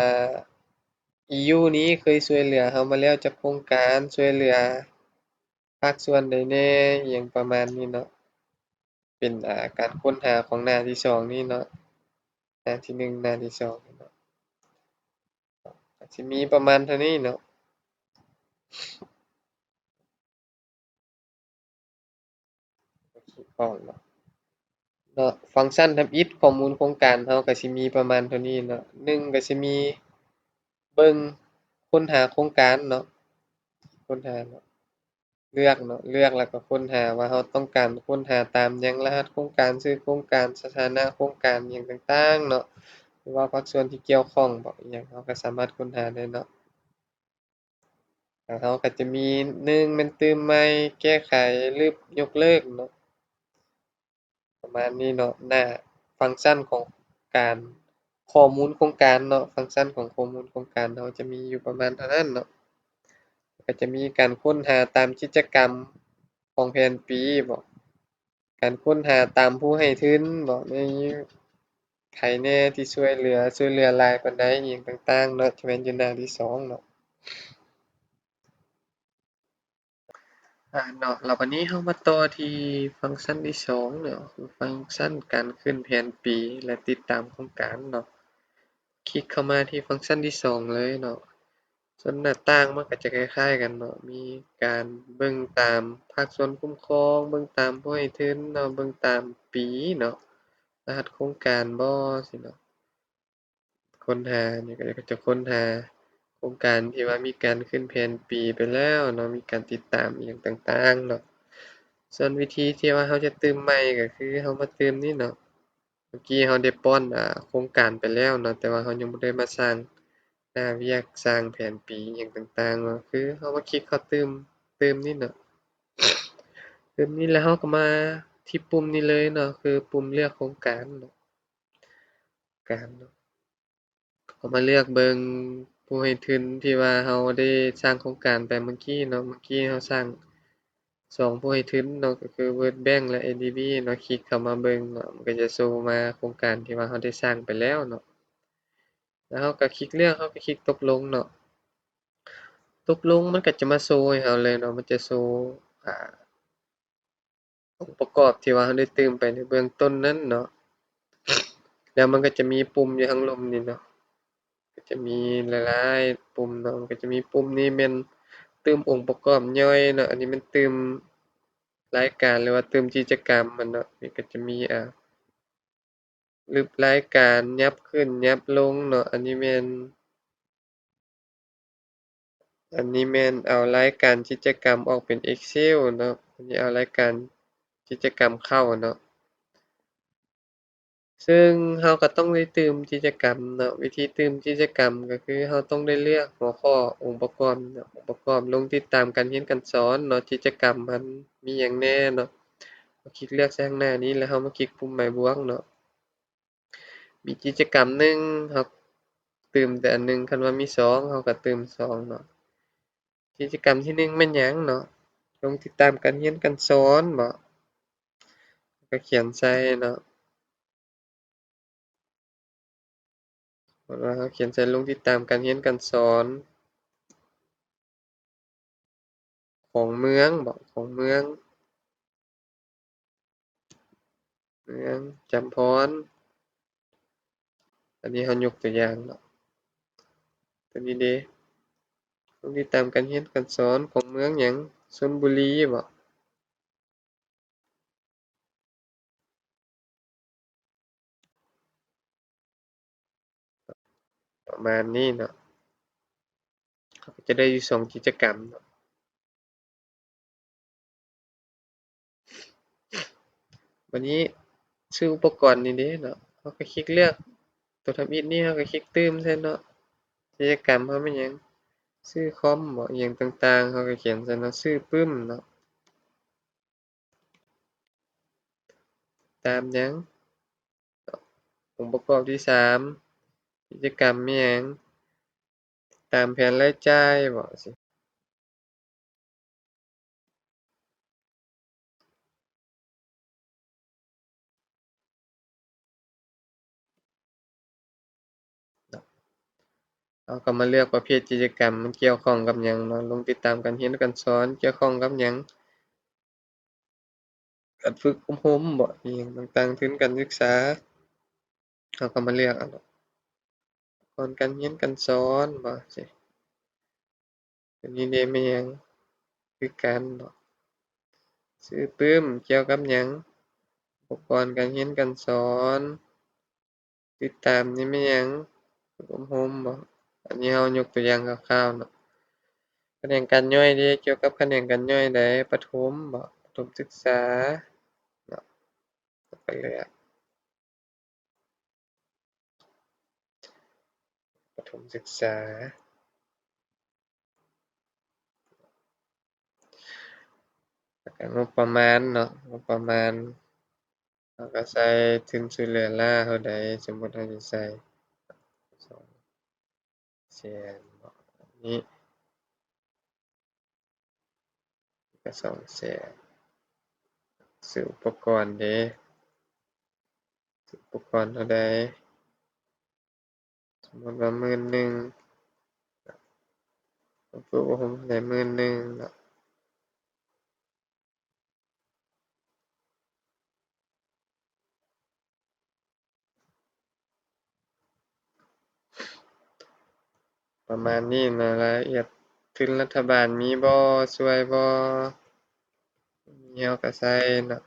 ອີຢູນີ້ເຄີຍຊ່ວຍເຫຼືອເຮົາມາແລ້ວຈັກໂຄງການ, ຊ່ວຍເຫຼືອພາກສ່ວນໃດແດ່ ອີ່ຫຍັງປະມານນີ້ເນາະ. ເປັນ ອາ ການຄົ້ນຫາຂອງໜ້າທີສອງນີ້ເນາະ, ໜ້າທີໜຶ່ງ ໜ້າທີສອງນີ້ເນາະ, ກໍຊິມີປະມານເທົ່ານີ້ເນາະ. ຄລິກອອກເນາະ, ເນາະ, ຟັງຊັນທຳອິດຂໍ້ມູນໂຄງການເຮົາກໍຊິມີປະມານເທົ່ານີ້ເນາະ. ໜຶ່ງກໍຊິມີເບິ່ງ ຄົ້ນຫາໂຄງການເນາະ, ຄົ້ນຫາເນາະ, ເລືອກເນາະ, ເລືອກແລ້ວກໍຄົ້ນຫາວ່າເຮົາຕ້ອງການຄົ້ນຫາຕາມຫຍັງ, ລະຫັດໂຄງການ, ຊື່ໂຄງການ, ສະຖານະໂຄງການ ອີ່ຫຍັງຕ່າງໆເນາະ, ຫຼືວ່າພາກສ່ວນທີ່ກ່ຽວຂ້ອງບໍ ອີ່ຫຍັງ ເຮົາກໍສາມາດຄົ້ນຫາໄດ້ເນາະ. ແລ້ວເຮົາກໍຈະມີ ໜຶ່ງ ແມ່ນຕື່ມໃໝ່, ແກ້ໄຂ ລຶບ ຍົກເລີກເນາະ, ປະມານນີ້ເນາະ. ໜ້າຟັງຊັນຂອງການ ຂໍ້ມູນໂຄງການເນາະ, ຟັງຊັນຂອງຂໍ້ມູນໂຄງການເຮົາຈະມີຢູ່ປະມານເທົ່ານັ້ນເນາະ. ກໍຈະມີການຄົ້ນຫາຕາມກິດຈະກຳຂອງແຜນປີບໍ ການຄົ້ນຫາຕາມຜູ້ໃຫ້ທຶນບໍ ໃນໃຜແດ່ທີ່ຊ່ວຍເຫຼືອ, ຊ່ວຍເຫຼືອຫຼາຍປານໃດ ອີ່ຫຍັງຕ່າງໆເນາະ, ຈະແມ່ນຢູ່ໜ້າທີສອງເນາະ. ອາ ເນາະ, ແລ້ວບັດນີ້ເຮົາມາຕໍ່ທີ່ຟັງຊັນທີສອງເນາະ, ຟັງຊັນການຂຶ້ນແຜນປີ ແລະ ຕິດຕາມໂຄງການເນາະ. ຄລິກເຂົ້າມາທີ່ຟັງຊັນທີສອງເລີຍເນາະ. ສ່ວນໜ້າຕ່າງມັນກໍຈະຄ້າຍໆກັນເນາະ, ມີການເບິ່ງຕາມພາກສ່ວນຄຸ້ມຄອງ, ເບິ່ງຕາມຜູ້ໃຫ້ທຶນເນາະ, ເບິ່ງຕາມປີເນາະ, ລະຫັດໂຄງການບໍ ຊີ້ເນາະ. ຄົ້ນຫາ ນີ້ກໍຈະຄົ້ນຫາໂຄງການທີ່ວ່າມີການຂຶ້ນແຜນປີໄປແລ້ວເນາະ, ມີການຕິດຕາມອີ່ຫຍັງຕ່າງໆເນາະ. ສ່ວນວິທີທີ່ວ່າເຮົາຈະຕື່ມໃໝ່ກໍຄືເຮົາມາຕື່ມນີ້ເນາະ. ເມື່ອກີ້ເຮົາໄດ້ປ້ອນ ອາ ໂຄງການໄປແລ້ວເນາະ, ແຕ່ວ່າເຮົາຍັງບໍ່ໄດ້ມາສ້າງໜ້າວຽກ, ສ້າງແຜນປີອີ່ຫຍັງຕ່າງໆເນາະ, ຄືເຮົາມາຄລິກເຂົ້າຕື່ມ, ຕື່ມນີ້ເນາະ, ຕື່ມນີ້ແລ້ວເຮົາກໍມາທີ່ປຸ່ມນີ້ເລີຍເນາະ, ຄືປຸ່ມເລືອກໂຄງການເນາະ, ການເນາະ. ເຮົາມາເລືອກເບິ່ງຜູ້ໃຫ້ທຶນທີ່ວ່າເຮົາໄດ້ສ້າງໂຄງການໄປເມື່ອກີ້ເນາະ, ເມື່ອກີ້ເຮົາສ້າງສອງຜູ້ໃຫ້ທຶນເນາະ ກໍຄື World Bank ແລະ ເອດີບີ ເນາະ, ຄລິກເຂົ້າມາເບິ່ງເນາະ, ມັນກໍຈະໂຊມາໂຄງການທີ່ວ່າເຮົາໄດ້ສ້າງໄປແລ້ວເນາະ. ແລ້ວເຮົາກໍຄລິກເລືອກ, ເຮົາກໍຄລິກຕົກລົງເນາະ, ຕົກລົງມັນກໍຈະມາໂຊໃຫ້ເຮົາເລີຍເນາະ, ມັນຈະໂຊ ອາ ອົງປະກອບທີ່ວ່າເຮົາໄດ້ຕື່ມໄປໃນເບື້ອງຕົ້ນນັ້ນເນາະ, ແລ້ວມັນກໍຈະມີປຸ່ມຢູ່ທາງລຸ່ມນີ້ເນາະ, ກໍຈະມີຫຼາຍໆປຸ່ມເນາະ, ມັນກໍຈະມີປຸ່ມນີ້ແມ່ນຕື່ມອົງປະກອບຍ່ອຍເນາະ, ອັນນີ້ແມ່ນຕື່ມລາຍການ ຫຼືວ່າຕື່ມກິດຈະກຳຫັ້ນເນາະ, ນີ້ກໍຈະມີ ອາ ລຶບລາຍການ, ຫຍັບຂຶ້ນ, ຫຍັບລົງເນາະ, ອັນນີ້ແມ່ນ ອັນນີ້ແມ່ນເອົາລາຍການກິດຈະກຳອອກເປັນ Excel ເນາະ, ອັນນີ້ເອົາລາຍການກິດຈະກຳເຂົ້າເນາະ, ເຊິ່ງເຮົາກໍຕ້ອງໄດ້ຕື່ມກິດຈະກຳເນາະ. ວິທີຕື່ມກິດຈະກຳກໍຄືເຮົາຕ້ອງໄດ້ເລືອກຫົວຂໍ້ອົງປະກອບເນາະ, ອົງປະກອບລົງຕິດຕາມການຮຽນການສອນເນາະ, ກິດຈະກຳມັນມີຫຍັງແດ່ເນາະ. ເຮົາຄລິກເລືອກໃສ່ຂ້າງໜ້ານີ້ ແລ້ວເຮົາມາຄລິກປຸ່ມໝາຍບວກເນາະ. ມີກິດຈະກຳໜຶ່ງ ເຮົາຕື່ມແຕ່ອັນໜຶ່ງ, ຄັນວ່າມີສອງ ເຮົາກໍຕື່ມສອງເນາະ. ກິດຈະກຳທີໜຶ່ງແມ່ນຫຍັງເນາະ? ລົງຕິດຕາມການຮຽນການສອນບໍ? ກໍຂຽນໃສ່ເນາະ. ສົມມຸດວ່າເຮົາຂຽນໃສ່ ລົງຕິດຕາມການຮຽນການສອນຂອງເມືອງບໍ? ຂອງເມືອງ ເມືອງຈຳພອນ. ອັນນີ້ເຮົາຍົກຕົວຢ່າງເນາະ. ຕົວນີ້ເດ ລົງຕິດຕາມການຮຽນການສອນຂອງເມືອງຫຍັງ? ຊົນບູລີບໍ? ປະມານນີ້ເນາະ. ເຮົາກໍຈະໄດ້ຢູ່ສອງກິດຈະກຳເນາະ. ບາດນີ້ຊື່ອຸປະກອນນີ້ເດເນາະ, ເຮົາກໍຄລິກເລືອກ ຕົວທຳອິດນີ້ ເຮົາກໍຄລິກຕື່ມໃສ່ເນາະ. ກິດຈະກຳເຮົາແມ່ນຫຍັງ? ຊື້ຄອມບໍ? ອີ່ຫຍັງຕ່າງໆ ເຮົາກໍຂຽນໃສ່ເນາະ, ຊື້ປຶ້ມເນາະ. ຕາມຫຍັງ? ອົງປະກອບທີສາມ ກິດຈະກຳແມ່ນຫຍັງ? ຕາມແຜນລາຍຈ່າຍບໍ? ເຮົາກໍມາເລືອກປະເພດກິດຈະກຳ ມັນກ່ຽວຂ້ອງກັບຫຍັງເນາະ, ລົງຕິດຕາມການຮຽນການສອນ ກ່ຽວຂ້ອງກັບຫຍັງ? ການຝຶກອົບຮົມບໍ? ອີ່ຫຍັງຕ່າງໆ ທຶນການສຶກສາ. ເຮົາກໍມາເລືອກເອົາເນາະ, ກ່ອນການຮຽນການສອນບໍ? ຕົວນີ້ເດແມ່ນຫຍັງ? ຄືກັນເນາະ. ຊື້ປຶ້ມກ່ຽວກັບຫຍັງ? ອຸປະກອນການຮຽນການສອນ. ຕິດຕາມນີ້ແມ່ນຫຍັງ? ຝຶກອົບຮົມບໍ? ອັນນີ້ເຮົາຍົກຕົວຢ່າງຄ່າວໆເນາະ. ຂະແໜງການຍ່ອຍເດ, ກ່ຽວກັບຂະແໜງການຍ່ອຍໃດ? ປະຖົມບໍ? ປະຖົມສຶກສາເນາະ. ເຮົາກໍເລືອກ ປະຖົມສຶກສາ ແລ້ວກໍງົບປະມານເນາະ, ງົບປະມານ ເຮົາກໍໃສ່ທຶນຊ່ວຍເຫຼືອລ້າເທົ່າໃດ, ສົມມຸດເຮົາຊິໃສ່ສອງແສນເນາະ, ອັນນີ້ ກໍສອງແສນ. ຊື້ອຸປະກອນເດ, ຊື້ອຸປະກອນເທົ່າໃດ? ສົມມຸດວ່າໝື່ນໜຶ່ງ, ຊື້ອຸປະກອນເທົ່າໃດ? ໝື່ນໜຶ່ງເນາະ. ປະມານນີ້ເນາະ, ລາຍລະອຽດທຶນລັດຖະບານມີບໍ່? ຊ່ວຍບໍ່? ມີເຮົາກໍໃສ່ເນາະ.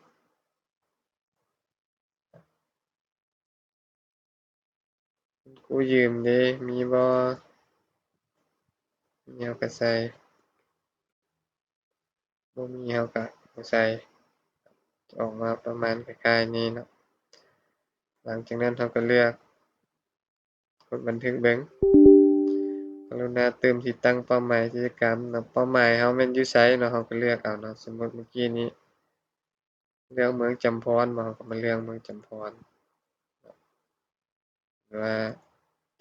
ກູ້ຢືມເດ ມີບໍ່? ມີເຮົາກໍໃສ່, ບໍ່ມີເຮົາກໍບໍ່ໃສ່. ອອກມາປະມານຄ້າຍໆນີ້ເນາະ. ຫຼັງຈາກນັ້ນເຮົາກໍເລືອກ ກົດບັນທຶກເບິ່ງ. ກະລຸນາຕື່ມທີ່ຕັ້ງເປົ້າໝາຍກິດຈະກຳເນາະ. ເປົ້າໝາຍເຮົາແມ່ນຢູ່ໃສເນາະ, ເຮົາກໍເລືອກເອົາເນາະ. ສົມມຸດເມື່ອກີ້ນີ້ ເລືອກເມືອງຈຳພອນບໍ? ເຮົາກໍມາເລືອກເມືອງຈຳພອນ ຫຼືວ່າ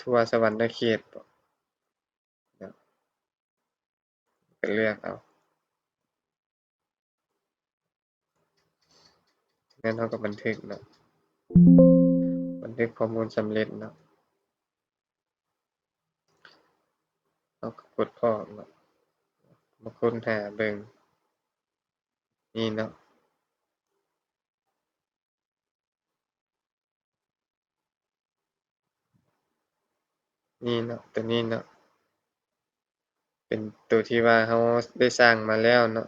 ທົ່ວສະຫວັນນະເຂດບໍ? ເນາະ ກໍເລືອກເອົາ. ຈາກນັ້ນເຮົາກໍບັນທຶກເນາະ, ບັນທຶກຂໍ້ມູນສຳເລັດເນາະ. ເຮົາກໍກົດອອກເນາະ, ມາຄົ້ນຫາເບິ່ງ. ນີ້ເນາະ, ນີ້ເນາະ, ຕົວນີ້ເນາະ ເປັນຕົວທີ່ວ່າເຮົາໄດ້ສ້າງມາແລ້ວເນາະ.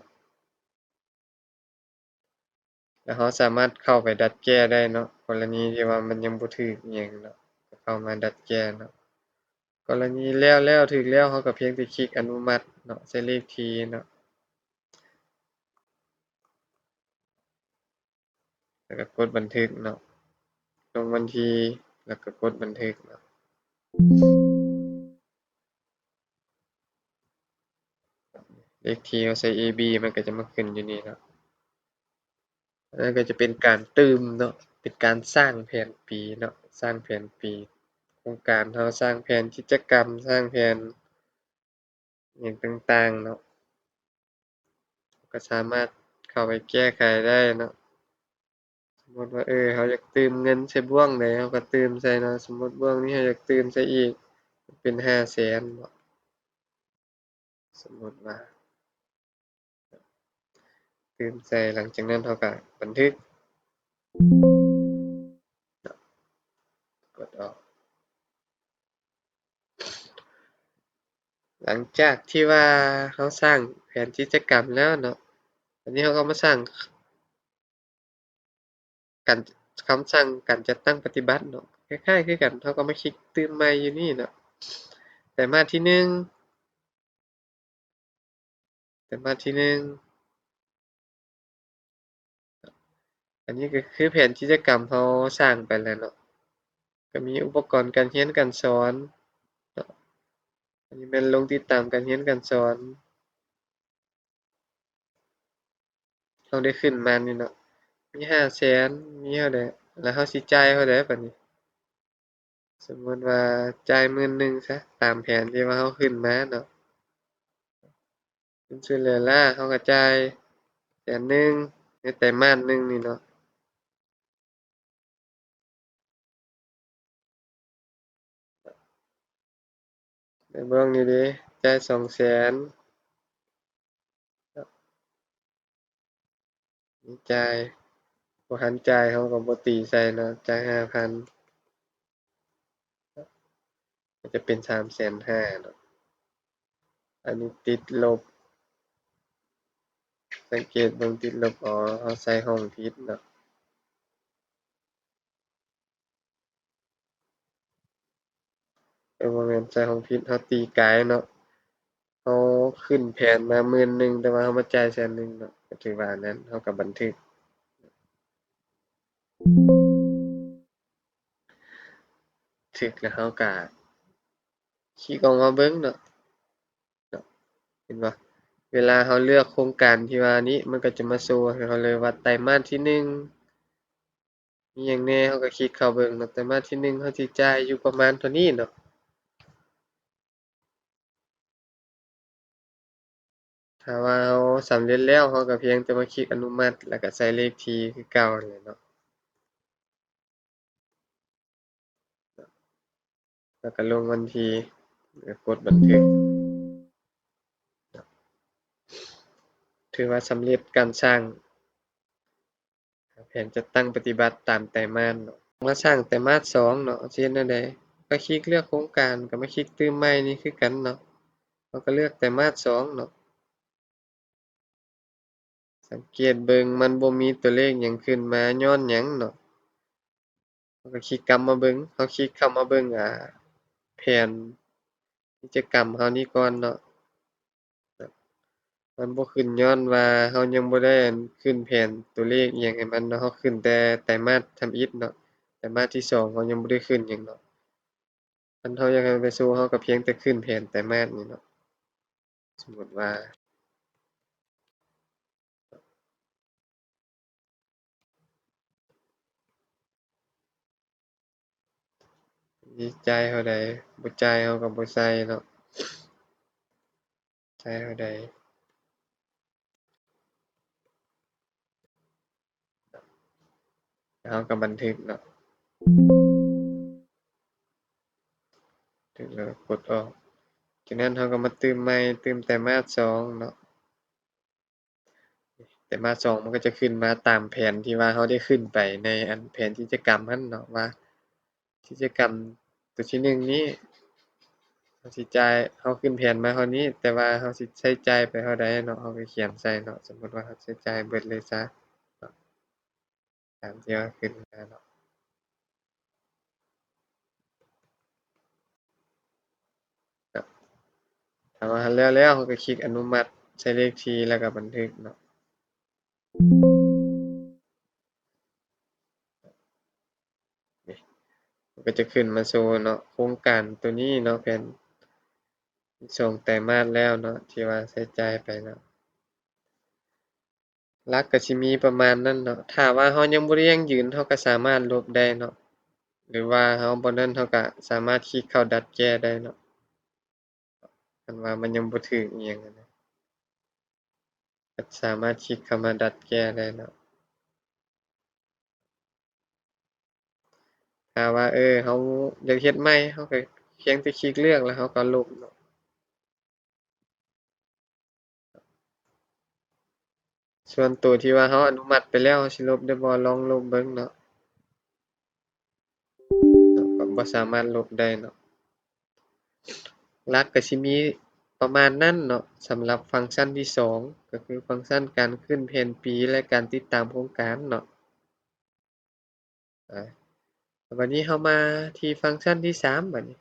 ແລ້ວເຮົາສາມາດເຂົ້າໄປດັດແກ້ໄດ້ເນາະ, ກໍລະນີທີ່ວ່າມັນຍັງບໍ່ຖືກອີ່ຫຍັງເນາະ, ກໍເຂົ້າມາດັດແກ້ເນາະ. ກໍລະນີແລ້ວ ແລ້ວ ຖືກແລ້ວ ເຮົາກໍພຽງແຕ່ຄລິກອະນຸມັດເນາະ, ໃສ່ເລກທີເນາະ, ແລ້ວກໍກົດບັນທຶກເນາະ, ລົງວັນທີ ແລ້ວກໍກົດບັນທຶກເນາະ. ເລກທີເຮົາໃສ່ເອບີ ມັນກໍຈະມາຂຶ້ນຢູ່ນີ້ເນາະ. ອັນນັ້ນກໍຈະເປັນການຕື່ມເນາະ, ເປັນການສ້າງແຜນປີເນາະ, ສ້າງແຜນປີໂຄງການເຮົາ, ສ້າງແຜນກິດຈະກຳ, ສ້າງແຜນຫຍັງຕ່າງໆເນາະ, ເຮົາກໍສາມາດເຂົ້າໄປແກ້ໄຂໄດ້ເນາະ. ສົມມຸດວ່າ ເອີ ເຮົາຢາກຕື່ມເງິນໃສ່ບ່ວງໃດ ເຮົາກໍຕື່ມໃສ່ເນາະ. ສົມມຸດບ່ວງນີ້ເຮົາຢາກຕື່ມໃສ່ອີກ ເປັນຫ້າແສນເນາະ. ສົມມຸດວ່າຕື່ມໃສ່, ຫຼັງຈາກນັ້ນເຮົາກໍບັນທຶກ ກົດອອກ. ຫຼັງຈາກທີ່ວ່າເຮົາສ້າງແຜນກິດຈະກຳແລ້ວເນາະ, ອັນນີ້ເຮົາກໍມາສ້າງ ການ ຄຳສັ່ງການຈັດຕັ້ງປະຕິບັດເນາະ, ຄ້າຍໆຄືກັນ, ເຮົາກໍມາຄລິກຕື່ມໃໝ່ຢູ່ນີ້ເນາະ, ໄຕມາດທີໜຶ່ງ ໄຕມາດທີໜຶ່ງ. ອັນນີ້ກໍຄືແຜນກິດຈະກຳເຮົາສ້າງໄປແລ້ວເນາະ, ກໍມີອຸປະກອນການຮຽນການສອນເນາະ, ອັນນີ້ແມ່ນລົງຕິດຕາມການຮຽນການສອນ. ເຮົາໄດ້ຂຶ້ນມານີ້ເນາະ, ມີຫ້າແສນ ມີເທົ່າໃດ ແລ້ວເຮົາຊິຈ່າຍເທົ່າໃດບາດນີ້? ສົມມຸດວ່າຈ່າຍໝື່ນໜຶ່ງຊະ ຕາມແຜນທີ່ວ່າເຮົາຂຶ້ນມາເນາະ. ເປັນຊຸດແລ້ວລະ ເຮົາກໍຈ່າຍແສນໜຶ່ງໃນໄຕມາດໜຶ່ງນີ້ເນາະ. ໃນເບື້ອງນີ້ເດ ຈ່າຍສອງແສນ ນີ້ຈ່າຍ ບໍ່ທັນຈ່າຍເຮົາກໍບໍ່ຕີໃສ່ເນາະ, ຈ່າຍຫ້າພັນ ກໍຈະເປັນສາມແສນຫ້າເນາະ. ອັນນີ້ຕິດລົບ, ສັງເກດເບິ່ງຕິດລົບ, ອໍ ເຮົາໃສ່ຫ້ອງຜິດເນາະ. ເອີ ບໍ່ແມ່ນໃສ່ຫ້ອງຜິດ, ເຮົາຕີກາຍເນາະ, ເຮົາຂຶ້ນແຜນມາໝື່ນໜຶ່ງ ແຕ່ວ່າເຮົາມາຈ່າຍແສນໜຶ່ງເນາະ, ກໍຖືວ່າອັນນັ້ນ ເຮົາກໍບັນທຶກ ບັນທຶກແລ້ວເຮົາກໍຄລິກອອກມາເບິ່ງເນາະ, ເນາະ ເຫັນບໍ່? ເວລາເຮົາເລືອກໂຄງການທີ່ວ່ານີ້ ມັນກໍຈະມາໂຊໃຫ້ເຮົາເລີຍວ່າໄຕມາດທີໜຶ່ງ ມີຫຍັງແດ່ ເຮົາກໍຄລິກເຂົ້າເບິ່ງເນາະ, ໄຕມາດທີໜຶ່ງເຮົາຊິຈ່າຍຢູ່ປະມານເທົ່ານີ້ເນາະ. ຖ້າວ່າເຮົາສຳເລັດແລ້ວ ເຮົາກໍພຽງແຕ່ມາຄລິກອະນຸມັດ ແລ້ວກໍໃສ່ເລກທີຄືເກົ່າຫັ້ນແຫຼະເນາະ. ແລ້ວກໍລົງວັນທີ ແລ້ວກົດບັນທຶກ. ຖືວ່າສຳເລັດການສ້າງແຜນຈັດຕັ້ງປະຕິບັດຕາມໄຕມາດເນາະ. ມາສ້າງໄຕມາດສອງເນາະ, ເຮົາຊິເຮັດແນວໃດ? ກໍຄລິກເລືອກໂຄງການ, ກໍມາຄລິກຕື່ມໃໝ່ນີ້ຄືກັນເນາະ. ເຮົາກໍເລືອກໄຕມາດສອງເນາະ. ສັງເກດເບິ່ງ ມັນບໍ່ມີຕົວເລກຫຍັງຂຶ້ນມາ ຍ້ອນຫຍັງເນາະ? ເຮົາກໍຄລິກກັບມາເບິ່ງ, ເຮົາຄລິກເຂົ້າມາເບິ່ງ ອ່າ ແຜນກິດຈະກຳເຮົານີ້ກ່ອນເນາະ. ມັນບໍ່ຂຶ້ນ ຍ້ອນວ່າເຮົາຍັງບໍ່ໄດ້ ອັນ ຂຶ້ນແຜນຕົວເລກອີ່ຫຍັງໃຫ້ມັນເນາະ, ເຮົາຂຶ້ນແຕ່ໄຕມາດທຳອິດເນາະ, ໄຕມາດທີສອງເຮົາຍັງບໍ່ໄດ້ຂຶ້ນຫຍັງເນາະ. ຄັນເຮົາຢາກໃຫ້ມັນໄປໂຊ ເຮົາກໍພຽງແຕ່ຂຶ້ນແຜນໄຕມາດນີ້ເນາະ. ສົມມຸດວ່າ ມີຈ່າຍເທົ່າໃດ ບໍ່ຈ່າຍເຮົາກໍບໍ່ໃສ່ເນາະ, ຈ່າຍເທົ່າໃດ ເຮົາກໍບັນທຶກເນາະ, ບັນທຶກແລ້ວກໍກົດອອກ. ຈາກນັ້ນເຮົາກໍມາຕື່ມໃໝ່, ຕື່ມໄຕມາດສອງເນາະ. ໄຕມາດສອງ ມັນກໍຈະຂຶ້ນມາຕາມແຜນທີ່ວ່າເຮົາໄດ້ຂຶ້ນໄປໃນ ອັນ ແຜນກິດຈະກຳຫັ້ນເນາະ, ວ່າກິດຈະກຳຕົວທີໜຶ່ງນີ້ ເຮົາຊິຈ່າຍ ເຮົາຂຶ້ນແຜນມາເທົ່ານີ້ ແຕ່ວ່າເຮົາຊິໃຊ້ຈ່າຍໄປເທົ່າໃດເນາະ, ເຮົາກໍຂຽນໃສ່ເນາະ. ສົມມຸດວ່າເຮົາໃຊ້ຈ່າຍເບິດເລີຍຊະເນາະ. ຕາມທີ່ວ່າຂຶ້ນມາເນາະ, ຖ້າວ່າແລ້ວແລ້ວ ເຮົາກໍຄລິກອະນຸມັດ ໃສ່ເລກທີ ແລ້ວກໍບັນທຶກເນາະ. ນີ້ ມັນກໍຈະຂຶ້ນມາໂຊເນາະ, ໂຄງການໂຕນີ້ເນາະ ແຜນສອງໄຕມາດແລ້ວເນາະ ທີ່ວ່າໃຊ້ຈ່າຍໄປເນາະ. ຫຼັກກໍຊິມີປະມານນັ້ນເນາະ, ຖ້າວ່າເຮົາຍັງບໍ່ໄດ້ຢັ້ງຢືນ ເຮົາກໍສາມາດລົບໄດ້ເນາະ. ຫຼືວ່າເຮົາບໍ່ນັ້ນເຮົາກະສາມາດຄລິກເຂົ້າດັດແກ້ໄດ້ເນາະ. ຄັນວ່າມັນຍັງບໍ່ຖືກອີ່ຫຍັງຫັ້ນນະ ກະສາມາດຄລິກເຂົ້າມາດັດແກ້ໄດ້ເນາະ. ຖ້າວ່າ ເອີ ເຮົາຢາກເຮັດໃໝ່ ເຮົາກະພຽງແຕ່ຄລິກເລືອກ ແລ້ວເຮົາກະລົບເນາະ. ສ່ວນໂຕທີ່ວ່າເຮົາອະນຸມັດໄປແລ້ວ ເຮົາຊິລົບໄດ້ບໍ່? ລອງລົບເບິ່ງເນາະ. ເນາະ ກະບໍ່ສາມາດລົບໄດ້ເນາະ. ຫຼັກກະຊິມີປະມານນັ້ນເນາະ ສຳລັບຟັງຊັນທີສອງ ກະຄືຟັງຊັນການຂຶ້ນແຜນປີ ແລະ ການຕິດຕາມໂຄງການເນາະ. ອາ ບາດນີ້ເຮົາມາທີ່ຟັງຊັນທີສາມ ບາດນີ້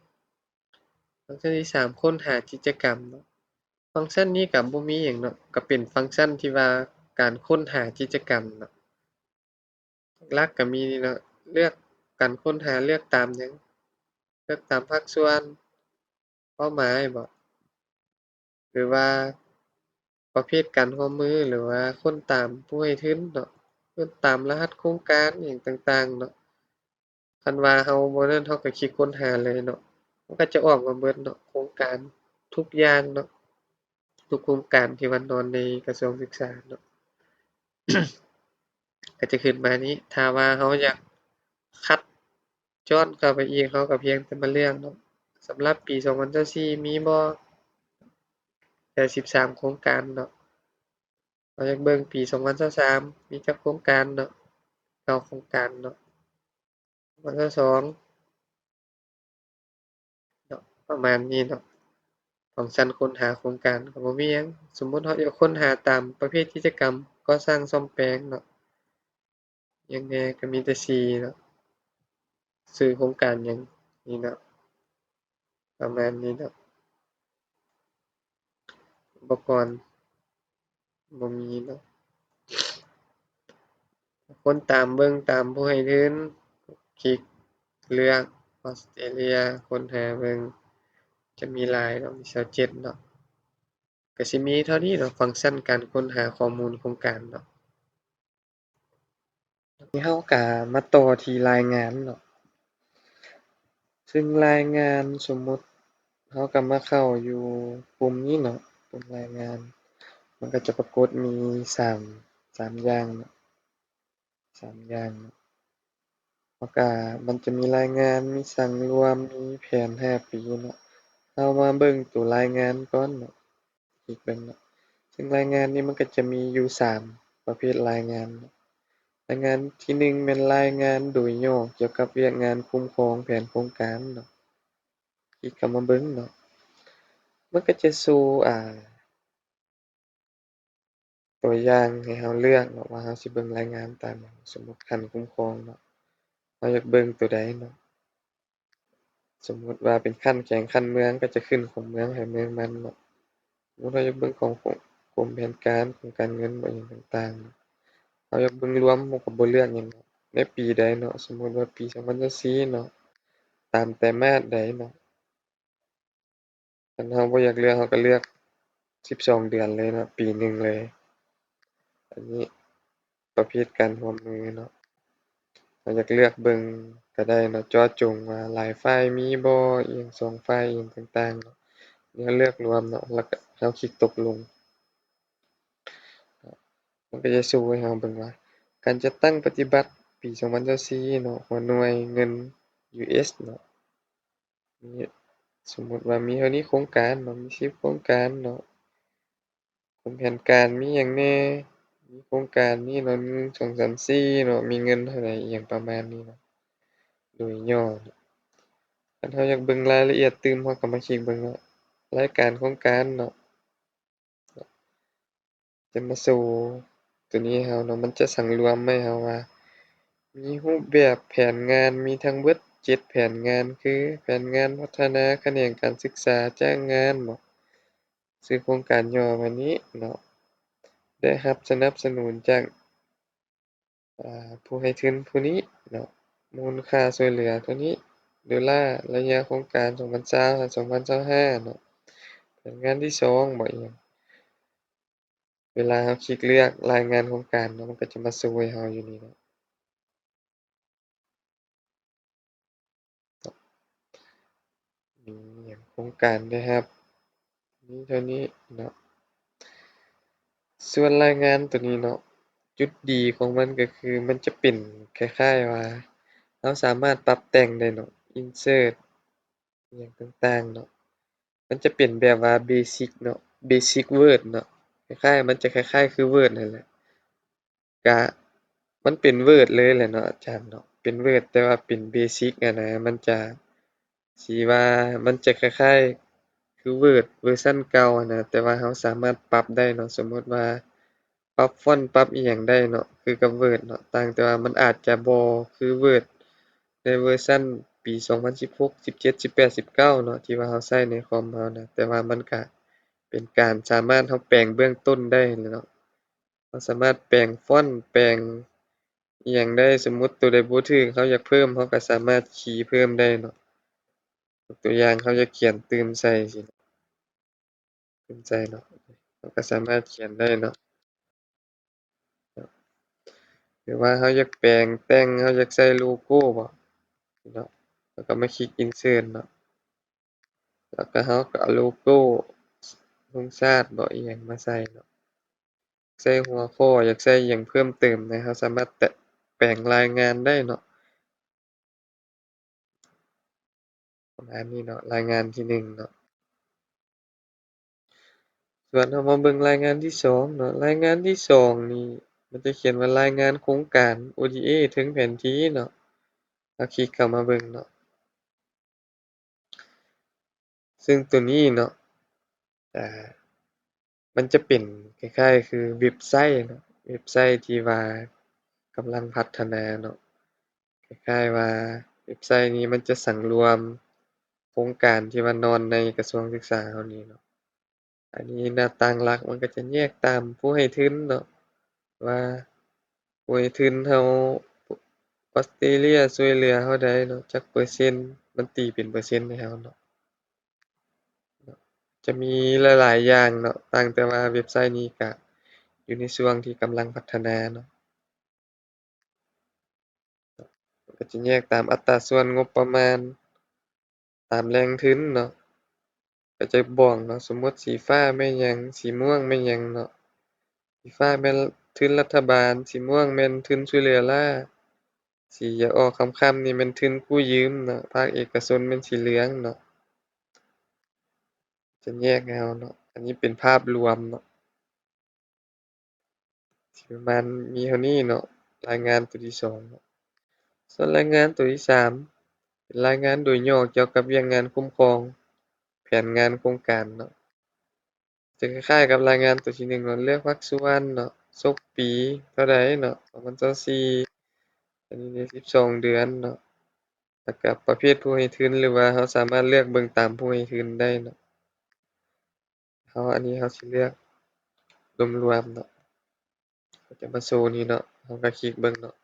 ຟັງຊັນທີສາມ ຄົ້ນຫາກິດຈະກຳເນາະ. ຟັງຊັນນີ້ກະບໍ່ມີຫຍັງເນາະ ກະເປັນຟັງຊັນທີ່ວ່າການຄົ້ນຫາກິດຈະກຳເນາະ. ຫຼັກໆກະມີນີ້ເນາະ ເລືອກການຄົ້ນຫາ ເລືອກຕາມຫຍັງ? ເລືອກຕາມພາກສ່ວນ ເປົ້າໝາຍບໍ ຫຼືວ່າປະເພດການຮ່ວມມື ຫຼືວ່າຄົ້ນຕາມຜູ້ໃຫ້ທຶນເນາະ ຄົ້ນຕາມລະຫັດໂຄງການ ອີ່ຫຍັງຕ່າງໆເນາະ. ຄັນວ່າເຮົາບໍ່ນັ້ນ ເຮົາກະຄລິກຄົ້ນຫາເລີຍເນາະ ມັນກະຈະອອກມາເບິດເນາະ ໂຄງການທຸກຢ່າງເນາະ ທຸກໂຄງການທີ່ວ່ານອນໃນກະຊວງສຶກສາເນາະ ກະຈະຂຶ້ນມານີ້. ຖ້າວ່າເຮົາຢາກຄັດຈ້ອນເຂົ້າໄປອີກ ເຮົາກະພຽງແຕ່ມາເລືອກເນາະ ສຳລັບປີສອງພັນຊາວສີ່ ມີບໍ່ ແຕ່ສິບສາມໂຄງການເນາະ. ເຮົາຢາກເບິ່ງປີສອງພັນຊາວສາມ ມີຈັກໂຄງການເນາະ ເກົ້າໂຄງການເນາະ. ສອງພັນຊາວສອງເນາະ ປະມານນີ້ເນາະ. ຟັງຊັນຄົ້ນຫາໂຄງການກະບໍ່ມີຫຍັງ. ສົມມຸດເຮົາຢາກຄົ້ນຫາຕາມປະເພດກິດຈະກຳ ກໍ່ສ້າງ ສ້ອມແປງເນາະ ຫຍັງແດ່ ກະມີແຕ່ສີເນາະ ຊື່ໂຄງການຫຍັງ ນີ້ເນາະ ປະມານນີ້ເນາະ. ອຸປະກອນບໍ່ມີເນາະ ຄົ້ນຕາມເບິ່ງຕາມຜູ້ໃຫ້ທຶນ ຄລິກເລືອກອອສເຕຣເລຍ ຄົ້ນຫາເບິ່ງ ຈະມີຫຼາຍເນາະ ມີຊາວເຈັດເນາະ. ກະຊິມີເທົ່ານີ້ເນາະ ຟັງຊັນການຄົ້ນຫາຂໍ້ມູນໂຄງການເນາະ. ເຮົາກະມາຕໍ່ທີ່ລາຍງານເນາະ ຊຶ່ງລາຍງານ ສົມມຸດເຮົາກະມາເຂົ້າຢູ່ປຸ່ມນີ້ເນາະ ປຸ່ມລາຍງານ ມັນກະຈະປາກົດມີສາມ ສາມຢ່າງເນາະ ສາມຢ່າງເນາະ. ເຮົາກະ ມັນຈະມີລາຍງານ ມີສັງລວມ ມີແຜນຫ້າປີເນາະ. ເຮົາມາເບິ່ງໂຕລາຍງານກ່ອນເນາະ ຄລິກເບິ່ງເນາະ. ເຊິ່ງລາຍງານນີ້ມັນກະຈະມີຢູ່ສາມປະເພດລາຍງານເນາະ. ລາຍງານທີໜຶ່ງແມ່ນລາຍງານໂດຍຫຍໍ້ກ່ຽວກັບວຽກງານຄຸ້ມຄອງແຜນໂຄງການເນາະ. ຄລິກເຂົ້າມາເບິ່ງເນາະ. ມັນກະຈະໂຊ ອາ ຕົວຢ່າງໃຫ້ເຮົາເລືອກເນາະ ວ່າເຮົາຊິເບິ່ງລາຍງານຕາມຫຍັງ. ສົມມຸດຂັ້ນຄຸ້ມຄອງເນາະ ເຮົາຢາກເບິ່ງໂຕໃດເນາະ. ສົມມຸດວ່າເປັນຂັ້ນແຂວງຂັ້ນເມືອງ ກະຈະຂຶ້ນຂອງເມືອງໃຫ້ເມືອງມັນເນາະ. ສົມມຸດເຮົາຢາກເບິ່ງຂອງກົມແຜນການ ຂອງການເງິນ ອີ່ຫຍັງຕ່າງໆເນາະ. ເຮົາຢາກເບິ່ງລວມ ເຮົາກະບໍ່ເລືອກຫຍັງເນາະ ໃນປີໃດເນາະ. ສົມມຸດວ່າປີສອງພັນຊາວສີ່ເນາະ ຕາມໄຕມາດໃດເນາະ. ຄັນເຮົາບໍ່ຢາກເລືອກ ເຮົາກະເລືອກສິບສອງເດືອນເລີຍເນາະ ປີໜຶ່ງເລີຍ. ອັນນີ້ປະເພດການຮ່ວມມືເນາະ ເຮົາຢາກເລືອກເບິ່ງກະໄດ້ເນາະ ເຈາະຈົງວ່າຫຼາຍຝ່າຍມີບໍ່ ອີ່ຫຍັງ ສອງຝ່າຍ ອີ່ຫຍັງຕ່າງໆເນາະ. ນີ້ເຮົາເລືອກລວມເນາະ ແລ້ວກະເຮົາຄລິກຕົກລົງ. ມັນກະຈະໂຊໃຫ້ເຮົາເບິ່ງວ່າ ການຈັດຕັ້ງປະຕິບັດປີສອງພັນຊາວສີ່ເນາະ ຫົວໜ່ວຍເງິນຢູເອສເນາະ. ມີ ສົມມຸດວ່າມີເທົ່ານີ້ໂຄງການເນາະ ມີສິບໂຄງການເນາະ. ກົມແຜນການມີຫຍັງແດ່? ມີໂຄງການນີ້ເນາະ ໜຶ່ງ ສອງ ສາມ ສີ່ເນາະ ມີເງິນເທົ່າໃດ ອີ່ຫຍັງປະມານນີ້ເນາະ ໂດຍຫຍໍ້. ຄັນເຮົາຢາກເບິ່ງລາຍລະອຽດຕື່ມ ເຮົາກະມາຄລິກເບິ່ງເນາະ ລາຍການໂຄງການເນາະ. ຈະມາໂຊໂຕນີ້ໃຫ້ເຮົາເນາະ ມັນຈະສັງລວມໃຫ້ເຮົາວ່າ ມີຮູບແບບແຜນງານ ມີທັງເບິດເຈັດແຜນງານ ຄື ແຜນງານພັດທະນາຂະແໜງການສຶກສາຈ້າງງານເນາະ ຊື່ໂຄງການຫຍໍ້ວ່ານີ້ເນາະ ໄດ້ຮັບສະໜັບສະໜູນຈາກ ອາ ຜູ້ໃຫ້ທຶນຜູ້ນີ້ເນາະ ມູນຄ່າຊ່ວຍເຫຼືອເທົ່ານີ້ໂດລາ ໄລຍະໂຄງການສອງພັນຊາວຫາສອງພັນຊາວຫ້າເນາະ ແຜນງານທີສອງບໍ ອີ່ຫຍັງ. ເວລາເຮົາຄລິກເລືອກລາຍງານໂຄງການເນາະ ມັນກະຈະມາໂຊໃຫ້ເຮົາຢູ່ນີ້ເນາະ. ມີຫຍັງ ໂຄງການໄດ້ຮັບ ມີເທົ່ານີ້ເນາະ. ສ່ວນລາຍງານໂຕນີ້ເນາະ ຈຸດດີຂອງມັນກໍຄືມັນຈະເປັນຄ້າຍໆວ່າ ເຮົາສາມາດປັບແຕ່ງໄດ້ເນາະ insert ອີ່ຫຍັງຕ່າງໆເນາະ. ມັນຈະເປັນແບບວ່າ basic ເນາະ basic Word ເນາະ ຄ້າຍໆ ມັນຈະຄ້າຍໆຄື Word ນັ້ນແຫຼະ. ກະມັນເປັນ Word ເລີຍແຫຼະເນາະອາຈານເນາະ ເປັນ Word ແຕ່ວ່າເປັນ basic ຫັ້ນນະ ມັນຈະ ຊິວ່າມັນຈະຄ້າຍໆຄື Word ເວີຊັນເກົ່າຫັ້ນນະ ແຕ່ວ່າເຮົາສາມາດປັບໄດ້ເນາະ. ສົມມຸດວ່າປັບຟອນ ປັບອີ່ຫຍັງໄດ້ເນາະ ຄືກັບ Word ເນາະ ຕ່າງແຕ່ວ່າມັນອາດຈະບໍ່ຄື Word ໃນເວີຊັນປີສອງພັນສິບຫົກ ສິບເຈັດ ສິບແປດ ສິບເກົ້າເນາະ ທີ່ວ່າເຮົາໃຊ້ໃນຄອມເຮົານະ ແຕ່ວ່າມັນກະເປັນການສາມາດເຮົາແປງເບື້ອງຕົ້ນໄດ້ຫັ້ນແຫຼະເນາະ. ເຮົາສາມາດແປງຟອນ ແປງອີ່ຫຍັງໄດ້ ສົມມຸດໂຕໃດບໍ່ຖືກ ເຮົາຢາກເພີ່ມ ເຮົາກໍສາມາດຄີເພີ່ມໄດ້ເນາະ. ຍົກຕົວຢ່າງ ເຮົາຢາກຂຽນຕື່ມໃສ່ຊີ້ ຕື່ມໃສ່ເນາະ ເຮົາກໍສາມາດຂຽນໄດ້ເນາະ. ຫຼືວ່າເຮົາຢາກແປງແຕ່ງ ເຮົາຢາກໃສ່ໂລໂກ້ບໍເນາະ ເຮົາກໍມາຄລິກ insert ເນາະ ແລ້ວກໍເຮົາກໍເອົາໂລໂກ້ ໂຮງຊາດບໍ ອີ່ຫຍັງມາໃສ່ເນາະ. ໃສ່ຫົວຂໍ້ ຢາກໃສ່ຫຍັງເພີ່ມເຕີມນະ ເຮົາສາມາດແຕະ ແປງລາຍງານໄດ້ເນາະ. ປະມານນີ້ເນາະ ລາຍງານທີໜຶ່ງເນາະ. ສ່ວນເຮົາມາເບິ່ງລາຍງານທີສອງເນາະ ລາຍງານທີສອງນີ້ ມັນຈະຂຽນວ່າລາຍງານໂຄງການ ໂອດີເອ ເທິງແຜນທີ່ເນາະ. ເຮົາຄລິກເຂົ້າມາເບິ່ງເນາະ. ຊຶ່ງໂຕນີ້ເນາະ ອາ ມັນຈະເປັນຄ້າຍໆຄືເວັບໄຊເນາະ ເວັບໄຊທີ່ວ່າກຳລັງພັດທະນາເນາະ. ຄ້າຍໆວ່າເວັບໄຊນີ້ມັນຈະສັງລວມໂຄງການທີ່ວ່ານອນໃນກະຊວງສຶກສາເຮົານີ້ເນາະ. ອັນນີ້ໜ້າຕ່າງຫຼັກ ມັນກໍຈະແຍກຕາມຜູ້ໃຫ້ທຶນເນາະ ວ່າຜູ້ໃຫ້ທຶນເຮົາ ອອສເຕຣເລຍ ຊ່ວຍເຫຼືອເຮົາໃດເນາະ ຈັກເປີເຊັນ ມັນຕີເປັນເປີເຊັນໃຫ້ເຮົາເນາະ. ຈະມີຫຼາຍໆຢ່າງເນາະ ຕ່າງແຕ່ວ່າເວັບໄຊນີ້ກະຢູ່ໃນຊ່ວງທີ່ກຳລັງພັດທະນາເນາະ. ກໍຈະແຍກຕາມອັດຕາສ່ວນງົບປະມານ ຕາມແຫຼ່ງທຶນເນາະ ກໍຈະບອກເນາະ ສົມມຸດສີຟ້າແມ່ນຫຍັງ ສີມ່ວງແມ່ນຫຍັງເນາະ. ສີຟ້າແມ່ນທຶນລັດຖະບານ ສີມ່ວງແມ່ນທຶນຊ່ວຍເຫຼືອລ້າ ສີອອກຄ້ຳໆນີ້ແມ່ນທຶນກູ້ຢືມເນາະ ພາກເອກະຊົນແມ່ນສີເຫຼືອງເນາະ. ຈະແຍກໃຫ້ເຮົາເນາະ ອັນນີ້ເປັນພາບລວມເນາະ. ຊິປະມານມີເທົ່ານີ້ເນາະ ລາຍງານໂຕທີສອງເນາະ. ສ່ວນລາຍງານໂຕທີສາມ ເປັນລາຍງານໂດຍຫຍໍ້ກ່ຽວກັບວຽກງານຄຸ້ມຄອງແຜນງານໂຄງການເນາະ. ຈະຄ້າຍໆກັບລາຍງານໂຕທີໜຶ່ງເນາະ ເລືອກພາກສ່ວນເນາະ ສົກປີເທົ່າໃດເນາະ ສອງພັນຊາວສີ່ ອັນນີ້ສິບສອງເດືອນເນາະ. ແລ້ວກະປະເພດຜູ້ໃຫ້ທຶນ ຫຼືວ່າເຮົາສາມາດເລືອກເບິ່ງຕາມຜູ້ໃຫ້ທຶນໄດ້ເນາະ. ເຮົາ ອັນນີ້ເຮົາຊິເລືອກລວມໆເນາະ ເຂົາຈະມາໂຊນີ້ເນາະ ເຮົາກໍຄລິກເບິ່ງເນາະ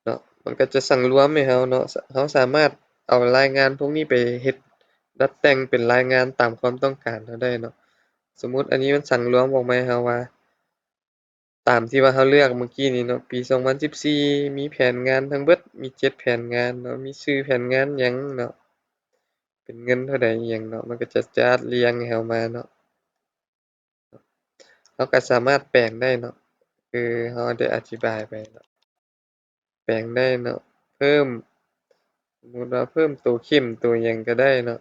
ເນາະ ມັນກໍຈະສັງລວມໃຫ້ເຮົາເນາະ. ເຮົາສາມາດເອົາລາຍງານພວກນີ້ໄປເຮັດ ດັດແຕ່ງເປັນລາຍງານຕາມຄວາມຕ້ອງການເຮົາໄດ້ເນາະ. ສົມມຸດອັນນີ້ມັນສັງລວມອອກມາໃຫ້ເຮົາວ່າ ຕາມທີ່ວ່າເຮົາເລືອກມື້ກີ້ນີ້ເນາະ ປີສອງພັນສິບສີ່ ມີແຜນງານທັງເບິດ ມີເຈັດແຜນງານເນາະ ມີຊື່ແຜນງານຫຍັງເນາະ ເປັນເງິນເທົ່າໃດອີ່ຫຍັງເນາະ ມັນກໍຈະຈັດລຽງໃຫ້ເຮົາມາເນາະ. ເຮົາກໍສາມາດແປງໄດ້ເນາະ ຄືເຮົາໄດ້ອະທິບາຍໄປເນາະ ແປງໄດ້ເນາະ ເພີ່ມ ສົມມຸດວ່າເພີ່ມໂຕເຂັ້ມໂຕຫຍັງກໍໄດ້ເນາະ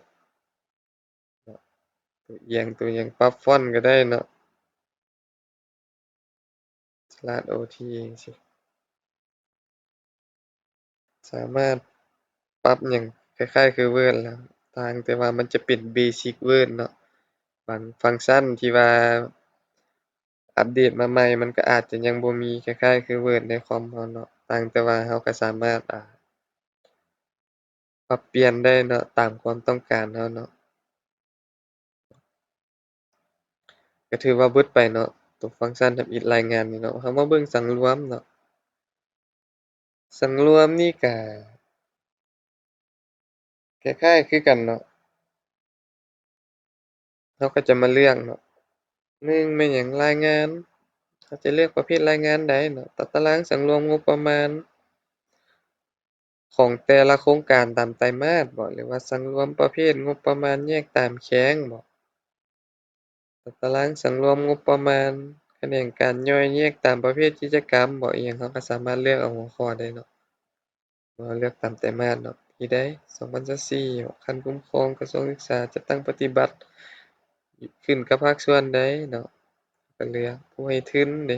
ໂຕອຽງໂຕຫຍັງ ປັບຟອນກໍໄດ້ເນາະ ສະຫຼາດໂອທີຈັ່ງຊີ້ ສາມາດປັບຫຍັງຄ້າຍໆຄື Word ແລ້ວ ຕ່າງແຕ່ວ່າມັນຈະເປັນ Basic Word ເນາະ. ບາງຟັງຊັນທີ່ວ່າອັບເດດມາໃໝ່ ມັນກໍອາດຈະຍັງບໍ່ມີຄ້າຍໆຄື Word ໃນຄອມເຮົາເນາະ ຕ່າງແຕ່ວ່າເຮົາກໍສາມາດ ອາ ປັບປ່ຽນໄດ້ເນາະ ຕາມຄວາມຕ້ອງການເຮົາເນາະ. ກໍຖືວ່າເບິດໄປເນາະ ຕົວຟັງຊັນທຳອິດລາຍງານນີ້ເນາະ. ເຮົາມາເບິ່ງສັງລວມເນາະ ສັງລວມນີ້ກະຄ້າຍໆຄືກັນເນາະ. ເຮົາກໍຈະມາເລືອກເນາະ ໜຶ່ງແມ່ນຫຍັງ ລາຍງານ ເຮົາຈະເລືອກປະເພດລາຍງານໃດເນາະ ຕາຕະລາງສັງລວມງົບປະມານ ຂອງແຕ່ລະໂຄງການຕາມໄຕມາດບໍ ຫຼືວ່າສັງລວມປະເພດງົບປະມານແຍກຕາມແຂງບໍ ຕາຕະລາງສັງລວມງົບປະມານ, ຂະແໜງການຍ່ອຍແຍກຕາມປະເພດກິດຈະກຳບໍ ອີ່ຫຍັງ ເຮົາກໍສາມາດເລືອກເອົາຫົວຂໍ້ໄດ້ເນາະ. ເຮົາເລືອກຕາມໄຕມາດເນາະ. ປີໃດ? ສອງພັນຊາວສີ່ເນາະ. ຂັ້ນຄຸ້ມຄອງກະຊວງສຶກສາ ຈັດຕັ້ງປະຕິບັດ ຂຶ້ນກັບພາກສ່ວນໃດເນາະ. ກໍເລືອກຜູ້ໃຫ້ທຶນເດ.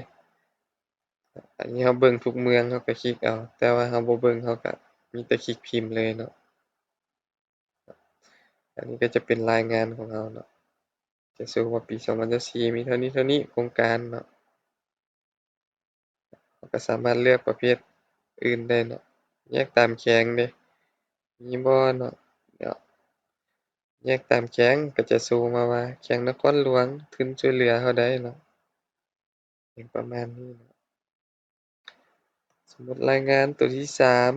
ອັນນີ້ເຮົາເບິ່ງທຸກເມືອງ ເຮົາກໍຄລິກເອົາ, ແຕ່ວ່າເຮົາບໍ່ເບິ່ງ ເຮົາກໍມີແຕ່ຄລິກພິມເລີຍເນາະ. ອັນນີ້ກໍຈະເປັນລາຍງານຂອງເຮົາເນາະ, ຈະໂຊວ່າປີສອງພັນຊາວສີ່ມີເທົ່ານີ້ເທົ່ານີ້ໂຄງການເນາະ. ເຮົາກໍສາມາດເລືອກປະເພດອື່ນໄດ້ເນາະ, ແຍກຕາມແຂວງເດ ມີບໍ່ເນາະ. ແຍກຕາມແຂວງກໍຈະໂຊມາວ່າ ແຂວງນະຄອນຫຼວງ ທຶນຊ່ວຍເຫຼືອເທົ່າໃດເນາະ. ເປັນປະມານນີ້ເນາະ. ສົມມຸດລາຍງານຕົວທີສາມ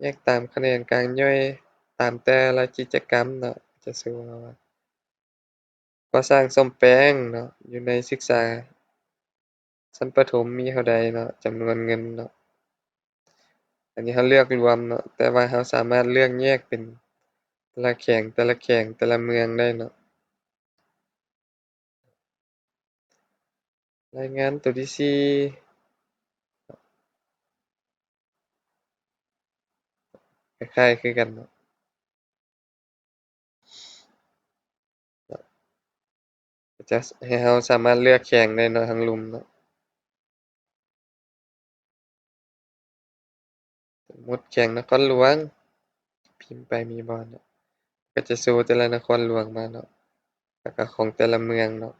ແຍກຕາມຂະແໜງການຍ່ອຍຕາມແຕ່ລະກິດຈະກຳເນາະ, ຈະໂຊມາວ່າ ກໍ່ສ້າງສ້ອມແປງເນາະ ຢູ່ໃນສຶກສາຊັ້ນປະຖົມມີເທົ່າໃດເນາະ, ຈຳນວນເງິນເນາະ. ອັນນີ້ເຮົາເລືອກລວມເນາະ, ແຕ່ວ່າເຮົາສາມາດເລືອກແຍກເປັນແຕ່ລະແຂວງ ແຕ່ລະແຂວງ ແຕ່ລະເມືອງໄດ້ເນາະ. ລາຍງານຕົວທີສີ່ ຄ້າຍໆຄືກັນເນາະ, ຈະໃຫ້ເຮົາສາມາດເລືອກແຂວງໄດ້ເນາະ ທາງລຸ່ມເນາະ. ສົມມຸດແຂວງນະຄອນຫຼວງ ພິມໄປມີບໍ່ເນາະ, ກໍຈະໂຊແຕ່ລະນະຄອນຫຼວງມາເນາະ ແລ້ວກໍຂອງແຕ່ລະເມືອງເນາະ.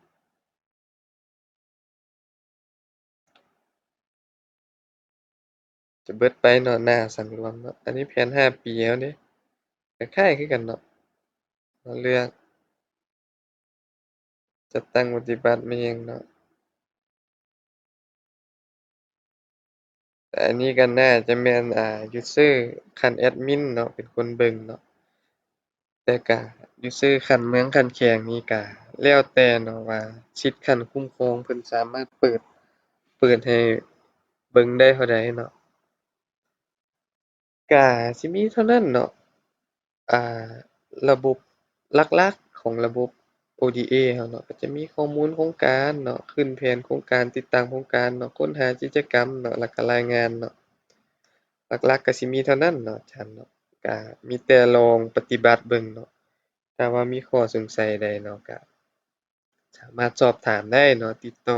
ຈະເບິດໄປເນາະ ໜ້າສັງລວມເນາະ. ອັນນີ້ແຜນຫ້າປີເຮົາເດ້ ຄ້າຍໆຄືກັນເນາະ. ເຮົາເລືອກ ຈັດຕັ້ງປະຕິບັດແມ່ນຫຍັງເນາະ. ແຕ່ອັນນີ້ກໍໜ້າຈະແມ່ນ ອ່າ user ຂັ້ນແອດມິນເນາະ ເປັນຄົນເບິ່ງເນາະ. ແຕ່ກະ user ຂັ້ນເມືອງຂັ້ນແຂວງນີ້ກະແລ້ວແຕ່ເນາະ ວ່າສິດຂັ້ນຄຸ້ມຄອງເພິ່ນສາມາດເປີດ ເປີດໃຫ້ເບິ່ງໄດ້ເທົ່າໃດເນາະ. ກະຊິມີເທົ່ານັ້ນເນາະ. ອ່າ ລະບົບຫຼັກໆຂອງລະບົບ ໂອດີເອ ເຮົາເນາະ ກໍຈະມີຂໍ້ມູນໂຄງການເນາະ, ຂຶ້ນແຜນໂຄງການ, ຕິດຕາມໂຄງການເນາະ, ຄົ້ນຫາກິດຈະກຳເນາະ ແລ້ວກໍລາຍງານເນາະ. ຫຼັກໆກໍຊິມີເທົ່ານັ້ນເນາະ ອາຈານເນາະ. ກະມີແຕ່ລອງປະຕິບັດເບິ່ງເນາະ. ຖ້າວ່າມີຂໍ້ສົງໄສໃດເນາະ ກະສາມາດສອບຖາມໄດ້ເນາະ, ຕິດຕໍ່